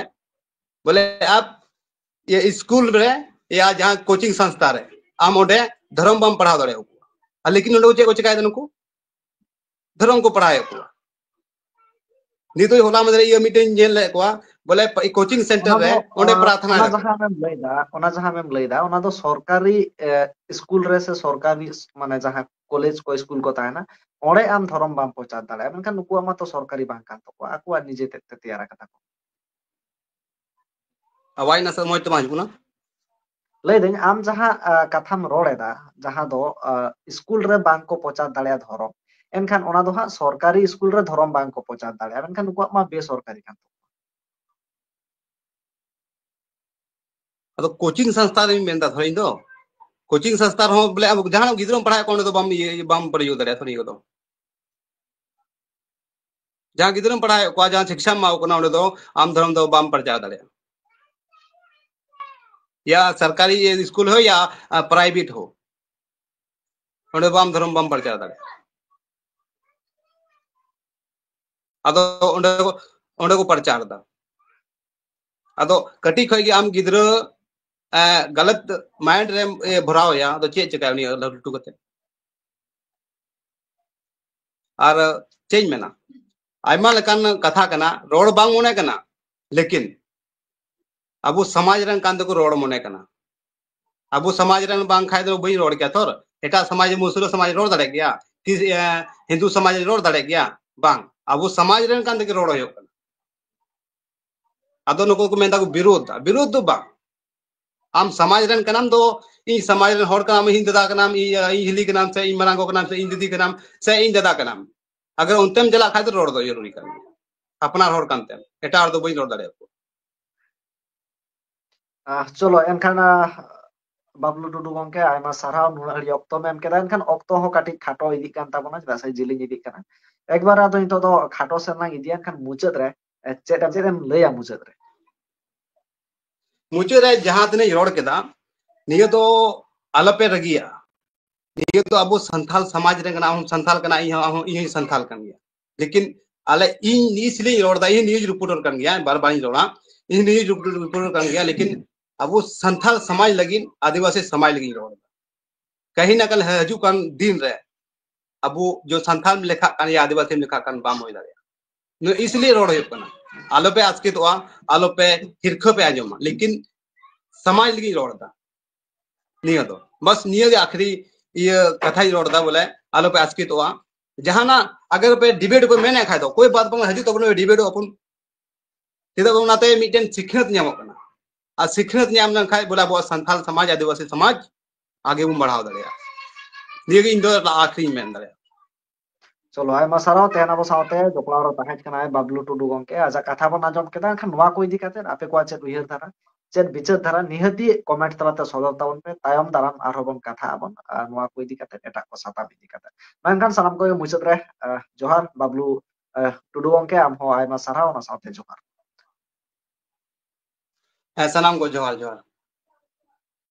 ᱵᱚᱞᱮ ᱟᱯ ᱤᱭᱟᱹ ᱥᱠᱩᱞ ᱨᱮ ᱭᱟ ᱡᱟᱦᱟᱸ ᱠᱳᱪᱤᱝ ᱥᱚᱝᱥᱛᱷᱟ ᱨᱮ ᱟᱢ ᱚᱸᱰᱮ ᱫᱷᱚᱨᱚᱢ ᱵᱟᱢ ᱯᱟᱲᱦᱟᱣ ᱫᱟᱲᱮᱭᱟᱠᱚᱣᱟ᱾ ᱟᱨ ᱞᱮᱠᱤᱱ ᱱᱚᱰᱮ ᱪᱮᱫ ᱠᱚ ᱪᱮᱠᱟᱭᱮᱫᱟ ᱱᱩᱠᱩ? ᱫᱷᱚᱨᱚᱢ ᱠᱚ ᱯᱟᱲᱦᱟᱣᱮᱫ ᱠᱚᱣᱟ᱾ ᱱᱤᱛᱚᱜ ᱦᱚᱞᱟ ᱢᱟᱫᱷᱮᱨ ᱤᱭᱟᱹ ᱢᱤᱫᱴᱮᱱ ᱧᱮᱞ ᱞᱮᱫ ᱠᱚᱣᱟ, ᱵᱚᱞᱮ ᱠᱳᱪᱤᱝ ᱥᱮᱱᱴᱟᱨ ᱚᱱᱟ ᱨᱮ ᱫᱚ, ᱚᱸᱰᱮ ᱟ, ᱯᱨᱟᱨᱛᱷᱱᱟ ᱚᱱᱟ ᱦᱮᱱᱟᱜ ᱠᱟᱱᱟ᱾ ᱡᱟᱦᱟᱸ ᱟᱢᱮᱢ ᱞᱟᱹᱭᱫᱟ, ᱚᱱᱟ ᱡᱟᱦᱟᱸ ᱟᱢᱮᱢ ᱞᱟᱹᱭᱫᱟ, ᱚᱱᱟ ᱫᱚ ᱥᱚᱨᱠᱟᱨᱤ, ᱮ, ᱥᱠᱩᱞ ᱨᱮ ᱥᱮ ᱥᱚᱨᱠᱟᱨᱤ, ᱢᱟᱱᱮ ᱡᱟᱦᱟᱸ ᱠᱚᱞᱮᱡᱽ ᱠᱚ ᱥᱠᱩᱞ ᱠᱚ ᱛᱟᱦᱮᱱᱟ, ᱚᱸᱰᱮ ᱟᱢ ᱫᱷᱚᱨᱚᱢ ᱵᱟᱢ ᱯᱨᱚᱪᱟᱨ ᱫᱟᱲᱮᱭᱟᱜᱼᱟ᱾ ᱢᱮᱱᱠᱷᱟᱱ ᱱᱩᱠᱩᱣᱟᱜ ᱢᱟᱛᱚ ᱥᱚᱨᱠᱟᱨᱤ ᱵᱟᱝ ᱠᱟᱱ ᱛᱟᱠᱚᱣᱟ, ᱟᱠᱚᱣᱟᱜ ᱱᱤᱡᱮ ᱛᱮᱫ ᱛᱮ ᱛᱮᱭᱟᱨ ᱟᱠᱟᱫᱟ ᱠᱚ᱾ ᱟᱣᱟᱡᱽ ᱱᱟᱥᱮ ᱢᱚᱡᱽ ᱛᱮ ᱵᱟᱝ ᱦᱤᱡᱩᱜ ᱠᱟᱱᱟ᱾ ᱞᱟᱹᱭᱫᱟᱹᱧ, ᱟᱢ ᱡᱟᱦᱟᱸ, ᱟ, ᱠᱟᱛᱷᱟᱢ ᱨᱚᱲ ᱮᱫᱟ, ᱡᱟᱦᱟᱸ ᱫᱚ, ᱟ, ᱥᱠᱩᱞ ᱨᱮ ᱵᱟᱝ ᱠᱚ ᱯᱨᱚᱪᱟᱨ ᱫᱟᱲᱮᱭᱟᱜᱼᱟ ᱫᱷᱚᱨᱚᱢ, ᱮᱱᱠᱷᱟᱱ ᱚᱱᱟ ᱫᱚ ᱦᱟᱸᱜ ᱥᱚᱨᱠᱟᱨᱤ ᱥᱠᱩᱞ ᱨᱮ ᱫᱷᱚᱨᱚᱢ ᱵᱟᱝ ᱠᱚ ᱯᱨᱚᱪᱟᱨ ᱫᱟᱲᱮᱭᱟᱜᱼᱟ, ᱢᱮᱱᱠᱷᱟᱱ ᱱᱩᱠᱩᱣᱟᱜ ᱢᱟ ᱵᱮᱥᱚᱨᱠᱟᱨᱤ ᱠᱟᱱ ᱛᱟᱠᱚᱣᱟ᱾ ᱟᱫᱚ ᱠᱳᱪᱤᱝ ᱥᱚᱝᱥᱛᱷᱟ ᱨᱮᱧ ᱢᱮᱱᱫᱟ ᱛᱷᱚᱲᱟ ᱤᱧ ᱫᱚ, ᱠᱳᱪᱤᱝ ᱥᱚᱝᱥᱛᱷᱟ ᱨᱮᱦᱚᱸ ᱵᱚᱞᱮ ᱟᱢ ᱡᱟᱦᱟᱸ ᱜᱤᱫᱽᱨᱟᱹᱢ ᱯᱟᱲᱦᱟᱣᱮᱫ ᱠᱚᱣᱟ, ᱚᱸᱰᱮ ᱫᱚ ᱵᱟᱢ ᱤᱭᱟᱹ, ᱵᱟᱢ ᱯᱨᱚᱭᱳᱜᱽ ᱫᱟᱲᱮᱭᱟᱜᱼᱟ ᱛᱷᱚᱲᱟ ᱤᱭᱟᱹ ᱠᱚᱫᱚ᱾ ᱡᱟᱦᱟᱸ ᱜᱤᱫᱽᱨᱟᱹᱢ ᱯᱟᱲᱦᱟᱣᱮᱫ ᱠᱚᱣᱟ, ᱡᱟᱦᱟᱸ ᱥᱤᱠᱥᱟᱢ ᱮᱢᱟ ᱠᱚ ᱠᱟᱱᱟ, ᱚᱸᱰᱮ ᱫᱚ ᱟᱢ ᱫᱷᱚᱨᱚᱢ ᱫᱚ ᱵᱟᱢ ᱯᱨᱚᱪᱟᱨ ᱫᱟᱲᱮᱭᱟᱜᱼᱟ, ᱭᱟ ᱥᱚᱨᱠᱟᱨᱤ ᱥᱠᱩᱞ ᱦᱳ ᱭᱟ, ᱟ, ᱯᱨᱟᱭᱵᱷᱮᱴ ᱦᱳ, ᱚᱸᱰᱮ ᱵᱟᱢ ᱫᱷᱚᱨᱚᱢ ᱵᱟᱢ ᱯᱨᱚᱪᱟᱨ ᱫᱟᱲᱮᱭᱟᱜᱼᱟ᱾ ᱟᱫᱚ ᱚᱸᱰᱮ ᱠᱚ, ᱚᱸᱰᱮ ᱠᱚ ᱯᱨᱚᱪᱟᱨ ᱮᱫᱟ᱾ ᱟᱫᱚ ᱠᱟᱹᱴᱤᱡ ᱠᱷᱚᱡ ᱜᱮ ᱟᱢ ᱜᱤᱫᱽᱨᱟᱹ, ᱮ, ᱜᱟᱞᱟᱛ ᱢᱟᱭᱤᱱᱰ ᱨᱮᱢ, ᱮ, ᱵᱷᱚᱨᱟᱣ ᱮᱭᱟ, ᱟᱫᱚ ᱪᱮᱫ ᱪᱮᱠᱟᱭᱟ ᱩᱱᱤ ᱞᱟᱹᱴᱩ ᱠᱟᱛᱮ? ᱟᱨ ᱪᱮᱫ ᱤᱧ ᱢᱮᱱᱟ, ᱟᱭᱢᱟ ᱞᱮᱠᱟᱱ ᱠᱟᱛᱷᱟ ᱠᱟᱱᱟ, ᱨᱚᱲ ᱵᱟᱝ ᱢᱚᱱᱮ ᱠᱟᱱᱟ, ᱞᱮᱠᱤᱱ ᱟᱵᱚ ᱥᱚᱢᱟᱡᱽ ᱨᱮᱱ ᱠᱟᱱ ᱛᱮᱠᱚ ᱨᱚᱲ ᱢᱚᱱᱮ ᱠᱟᱱᱟ᱾ ᱟᱵᱚ ᱥᱚᱢᱟᱡᱽ ᱨᱮᱱ ᱵᱟᱝ ᱠᱷᱟᱡ ᱫᱚ ᱵᱟᱹᱧ ᱨᱚᱲ ᱠᱮᱭᱟ ᱛᱷᱚᱨ᱾ ᱮᱴᱟᱜ ᱥᱚᱢᱟᱡᱽ, ᱢᱩᱥᱞᱟᱹ ᱥᱚᱢᱟᱡᱽ ᱨᱚᱲ ᱫᱟᱲᱮᱭᱟᱜ ᱜᱮᱭᱟ ᱠᱤ? ᱮ, ᱦᱤᱱᱫᱩ ᱥᱚᱢᱟᱡᱽ ᱨᱚᱲ ᱫᱟᱲᱮᱭᱟᱜ ᱜᱮᱭᱟ? ᱵᱟᱝ, ᱟᱵᱚ ᱥᱚᱢᱟᱡᱽ ᱨᱮᱱ ᱠᱟᱱ ᱛᱮᱜᱮ ᱨᱚᱲ ᱦᱩᱭᱩᱜ ᱠᱟᱱᱟ᱾ ᱟᱫᱚ ᱱᱩᱠᱩ ᱠᱚ ᱢᱮᱱᱫᱟ ᱠᱚ ᱵᱤᱨᱳᱫᱷ, ᱵᱤᱨᱳᱫᱷ ᱫᱚ ᱵᱟᱝ᱾ ᱟᱢ ᱥᱚᱢᱟᱡᱽ ᱨᱮᱱ ᱠᱟᱱᱟᱢ ᱫᱚ, ᱤᱧ ᱥᱚᱢᱟᱡᱽ ᱨᱮᱱ ᱦᱚᱲ ᱠᱟᱱᱟᱢ, ᱤᱧ ᱫᱟᱫᱟ ᱠᱟᱱᱟᱢ, ᱤᱧ, ᱤᱧ ᱦᱤᱞᱤ ᱠᱟᱱᱟᱢ, ᱥᱮ ᱤᱧ ᱢᱟᱨᱟᱝ ᱜᱚ ᱠᱟᱱᱟᱢ, ᱥᱮ ᱤᱧ ᱫᱤᱫᱤ ᱠᱟᱱᱟᱢ, ᱥᱮ ᱤᱧ ᱫᱟᱫᱟ ᱠᱟᱱᱟᱢ, ᱟᱜᱟᱨ ᱚᱱᱛᱮᱢ ᱪᱟᱞᱟᱜ ᱠᱷᱟᱡ ᱫᱚ ᱨᱚᱲ ᱫᱚ ᱡᱚᱨᱩᱨᱤ ᱠᱟᱱ ᱜᱮᱭᱟ᱾ ᱟᱯᱱᱟᱨ ᱦᱚᱲ ᱠᱟᱱ ᱛᱮᱢ, ᱮᱴᱟᱜ ᱦᱚᱲ ᱫᱚ ᱵᱟᱹᱧ ᱨᱚᱲ ᱫᱟᱲᱮᱭᱟᱠᱚᱣᱟ᱾ ᱟᱦ, ᱪᱚᱞᱚ, ᱮᱱᱠᱷᱟᱱ, ᱟᱦ, ᱵᱟᱵᱞᱩ ᱴᱩᱰᱩ ᱜᱚᱝᱠᱮ, ᱟᱭᱢᱟ ᱥᱟᱨᱦᱟᱣ ᱱᱩᱱᱟᱹᱜ ᱜᱷᱟᱹᱲᱤᱡ ᱚᱠᱛᱚᱢ ᱮᱢ ᱠᱮᱫᱟ᱾ ᱮᱱᱠᱷᱟᱱ ᱚᱠᱛᱚ ᱦᱚᱸ ᱠᱟᱹᱴᱤᱡ ᱠᱷᱟᱴᱚ ᱤᱫᱤᱜ ᱠᱟᱱ ᱛᱟᱵᱚᱱᱟ, ᱪᱮᱫᱟᱜ ᱥᱮ ᱡᱤᱞᱤᱧ ᱤᱫᱤᱜ ᱠᱟᱱᱟ᱾ ᱮᱠᱵᱟᱨ ᱟᱫᱚ ᱱᱤᱛᱚᱜ ᱫᱚ ᱠᱷᱟᱴᱚ ᱥᱮᱫ ᱞᱟᱝ ᱤᱫᱤᱭᱟ᱾ ᱮᱱᱠᱷᱟᱱ ᱢᱩᱪᱟᱹᱫ ᱨᱮ, ᱮ, ᱪᱮᱫ ᱮᱢ, ᱪᱮᱫ ᱮᱢ ᱞᱟᱹᱭᱟ ᱢᱩᱪᱟᱹᱫ ᱨᱮ? ᱢᱩᱪᱟᱹᱫ ᱨᱮ ᱡᱟᱦᱟᱸ ᱛᱤᱱᱟᱹᱜ ᱤᱧ ᱨᱚᱲ ᱠᱮᱫᱟ, ᱱᱤᱭᱟᱹ ᱫᱚ ᱟᱞᱚᱯᱮ ᱨᱟᱹᱜᱤᱭᱟᱜᱼᱟ᱾ ᱱᱤᱭᱟᱹ ᱫᱚ ᱟᱵᱚ ᱥᱟᱱᱛᱟᱞ ᱥᱚᱢᱟᱡᱽ ᱨᱮ ᱠᱟᱱᱟ, ᱟᱢ ᱦᱚᱸ ᱥᱟᱱᱛᱟᱞ ᱠᱟᱱᱟ, ᱤᱧ ᱦᱚᱸ, ᱟᱢ ᱦᱚᱸ, ᱤᱧ ᱦᱚᱸᱧ ᱥᱟᱱᱛᱟᱞ ᱠᱟᱱ ᱜᱮᱭᱟ᱾ ᱞᱮᱠᱤᱱ ᱟᱞᱮ, ᱤᱧ ᱱᱤᱭᱩᱡᱽ ᱞᱤᱧ ᱨᱚᱲ ᱮᱫᱟ, ᱤᱧ ᱱᱤᱭᱩᱡᱽ ᱨᱤᱯᱳᱨᱴᱟᱨ ᱠᱟᱱ ᱜᱮᱭᱟ, ᱵᱟᱨ ᱵᱟᱨᱤᱧ ᱨᱚᱲᱟ, ᱤᱧ ᱱᱤᱭᱩᱡᱽ ᱨᱤᱯᱳᱨᱴᱟᱨ ᱠᱟᱱ ᱜᱮᱭᱟ, ᱞᱮᱠᱤᱱ ᱟᱵᱚ ᱥᱟᱱᱛᱟᱞ ᱥᱚᱢᱟᱡᱽ ᱞᱟᱹᱜᱤᱫ, ᱟᱹᱫᱤᱵᱟᱹᱥᱤ ᱥᱚᱢᱟᱡᱽ ᱞᱟᱹᱜᱤᱫ ᱤᱧ ᱨᱚᱲ ᱮᱫᱟ᱾ ᱠᱟᱹᱦᱤ ᱱᱟ ᱠᱟᱞ ᱦᱤᱡᱩᱜ ᱠᱟᱱ ᱫᱤᱱ ᱨᱮ ᱟᱵᱚ ᱡᱚ ᱥᱟᱱᱛᱟᱞ ᱞᱮᱠᱷᱟᱜ ᱠᱟᱱ ᱭᱟ, ᱟᱹᱫᱤᱵᱟᱹᱥᱤ ᱞᱮᱠᱷᱟᱜ ᱠᱟᱱ, ᱵᱟᱢ ᱦᱩᱭ ᱫᱟᱲᱮᱭᱟᱜᱼᱟ᱾ ᱱᱚᱣᱟ ᱤᱥᱞᱤᱭᱮ ᱨᱚᱲ ᱦᱩᱭᱩᱜ ᱠᱟᱱᱟ, ᱟᱞᱚᱯᱮ ᱟᱥᱠᱮᱛᱚᱜᱼᱟ, ᱟᱞᱚᱯᱮ ᱦᱤᱨᱠᱷᱟᱹ ᱯᱮ ᱟᱸᱡᱚᱢᱟ, ᱞᱮᱠᱤᱱ ᱥᱚᱢᱟᱡᱽ ᱞᱟᱹᱜᱤᱫ ᱤᱧ ᱨᱚᱲ ᱮᱫᱟ᱾ ᱱᱤᱭᱟᱹ ᱫᱚ ᱵᱟᱥ, ᱱᱤᱭᱟᱹ ᱜᱮ ᱟᱠᱷᱨᱤ ᱤᱭᱟᱹ ᱠᱟᱛᱷᱟᱧ ᱨᱚᱲ ᱮᱫᱟ, ᱵᱚᱞᱮ ᱟᱞᱚᱯᱮ ᱟᱥᱠᱮᱛᱚᱜᱼᱟ᱾ ᱡᱟᱦᱟᱱᱟᱜ ᱟᱜᱟᱨ ᱯᱮ ᱰᱤᱵᱮᱴ ᱯᱮ ᱢᱮᱱᱮᱫ ᱠᱷᱟᱡ ᱫᱚ ᱠᱳᱭ ᱵᱟᱛ ᱵᱟᱝ, ᱦᱤᱡᱩᱜ ᱛᱟᱵᱚᱱ ᱯᱮ, ᱰᱤᱵᱮᱴᱚᱜ ᱟᱵᱚᱱ᱾ ᱪᱮᱫᱟᱜ ᱵᱟᱝ, ᱚᱱᱟᱛᱮ ᱢᱤᱫᱴᱮᱱ ᱥᱤᱠᱷᱱᱟᱹᱛ ᱧᱟᱢᱚᱜ ᱠᱟᱱᱟ, ᱟᱨ ᱥᱤᱠᱷᱱᱟᱹᱛ ᱧᱟᱢ ᱞᱮᱱᱠᱷᱟᱡ ᱵᱚᱞᱮ ᱟᱵᱚᱣᱟᱜ ᱥᱟᱱᱛᱟᱞ ᱥᱚᱢᱟᱡᱽ, ᱟᱹᱫᱤᱵᱟᱹᱥᱤ ᱥᱚᱢᱟᱡᱽ ᱟᱜᱮ ᱵᱚᱱ ᱵᱟᱲᱦᱟᱣ ᱫᱟᱲᱮᱭᱟᱜᱼᱟ᱾ ᱱᱤᱭᱟᱹ ᱜᱮ ᱤᱧ ᱫᱚ ᱟᱠᱷᱨᱤᱧ ᱢᱮᱱ ᱫᱟᱲᱮᱭᱟᱜᱼᱟ᱾ ᱪᱚᱞᱚ, ᱟᱭᱢᱟ ᱥᱟᱨᱦᱟᱣ᱾ ᱛᱮᱦᱮᱧ ᱟᱵᱚ ᱥᱟᱶᱛᱮ ᱡᱚᱯᱲᱟᱣ ᱨᱮ ᱛᱟᱦᱮᱸ ᱠᱟᱱᱟᱭ ᱵᱟᱵᱞᱩ ᱴᱩᱰᱩ ᱜᱚᱝᱠᱮ᱾ ᱟᱡᱟᱜ ᱠᱟᱛᱷᱟ ᱵᱚᱱ ᱟᱸᱡᱚᱢ ᱠᱮᱫᱟ᱾ ᱮᱱᱠᱷᱟᱱ ᱱᱚᱣᱟ ᱠᱚ ᱤᱫᱤ ᱠᱟᱛᱮ ᱟᱯᱮ ᱠᱚᱣᱟᱜ ᱪᱮᱫ ᱩᱭᱦᱟᱹᱨ ᱫᱷᱟᱨᱟ, ᱪᱮᱫ ᱵᱤᱪᱟᱹᱨ ᱫᱷᱟᱨᱟ, ᱱᱤᱦᱟᱹᱛᱤ ᱠᱚᱢᱮᱱᱴ ᱛᱟᱞᱟᱛᱮ ᱥᱚᱫᱚᱨ ᱛᱟᱵᱚᱱ ᱯᱮ᱾ ᱛᱟᱭᱚᱢ ᱫᱟᱨᱟᱢ ᱟᱨᱦᱚᱸ ᱵᱚᱱ ᱠᱟᱛᱷᱟᱜ ᱟᱵᱚᱱ, ᱟᱨ ᱱᱚᱣᱟ ᱠᱚ ᱤᱫᱤ ᱠᱟᱛᱮ, ᱮᱴᱟᱜ ᱠᱚ ᱥᱟᱛᱟᱢ ᱤᱫᱤ ᱠᱟᱛᱮ᱾ ᱢᱮᱱᱠᱷᱟᱱ ᱥᱟᱱᱟᱢ ᱠᱚᱜᱮ ᱢᱩᱪᱟᱹᱫ ᱨᱮ, ᱟᱦ, ᱡᱚᱦᱟᱨ ᱵᱟᱵᱞᱩ, ᱟᱦ, ᱴᱩᱰᱩ ᱜᱚᱝᱠᱮ, ᱟᱢ ᱦᱚᱸ ᱟᱭᱢᱟ ᱥᱟᱨᱦᱟᱣ, ᱚᱱᱟ ᱥᱟᱶᱛᱮ ᱡᱚᱦᱟᱨ᱾ ᱦᱮᱸ, ᱥᱟᱱᱟᱢ ᱠᱚ ᱡᱚᱦᱟᱨ, ᱡᱚᱦᱟᱨ᱾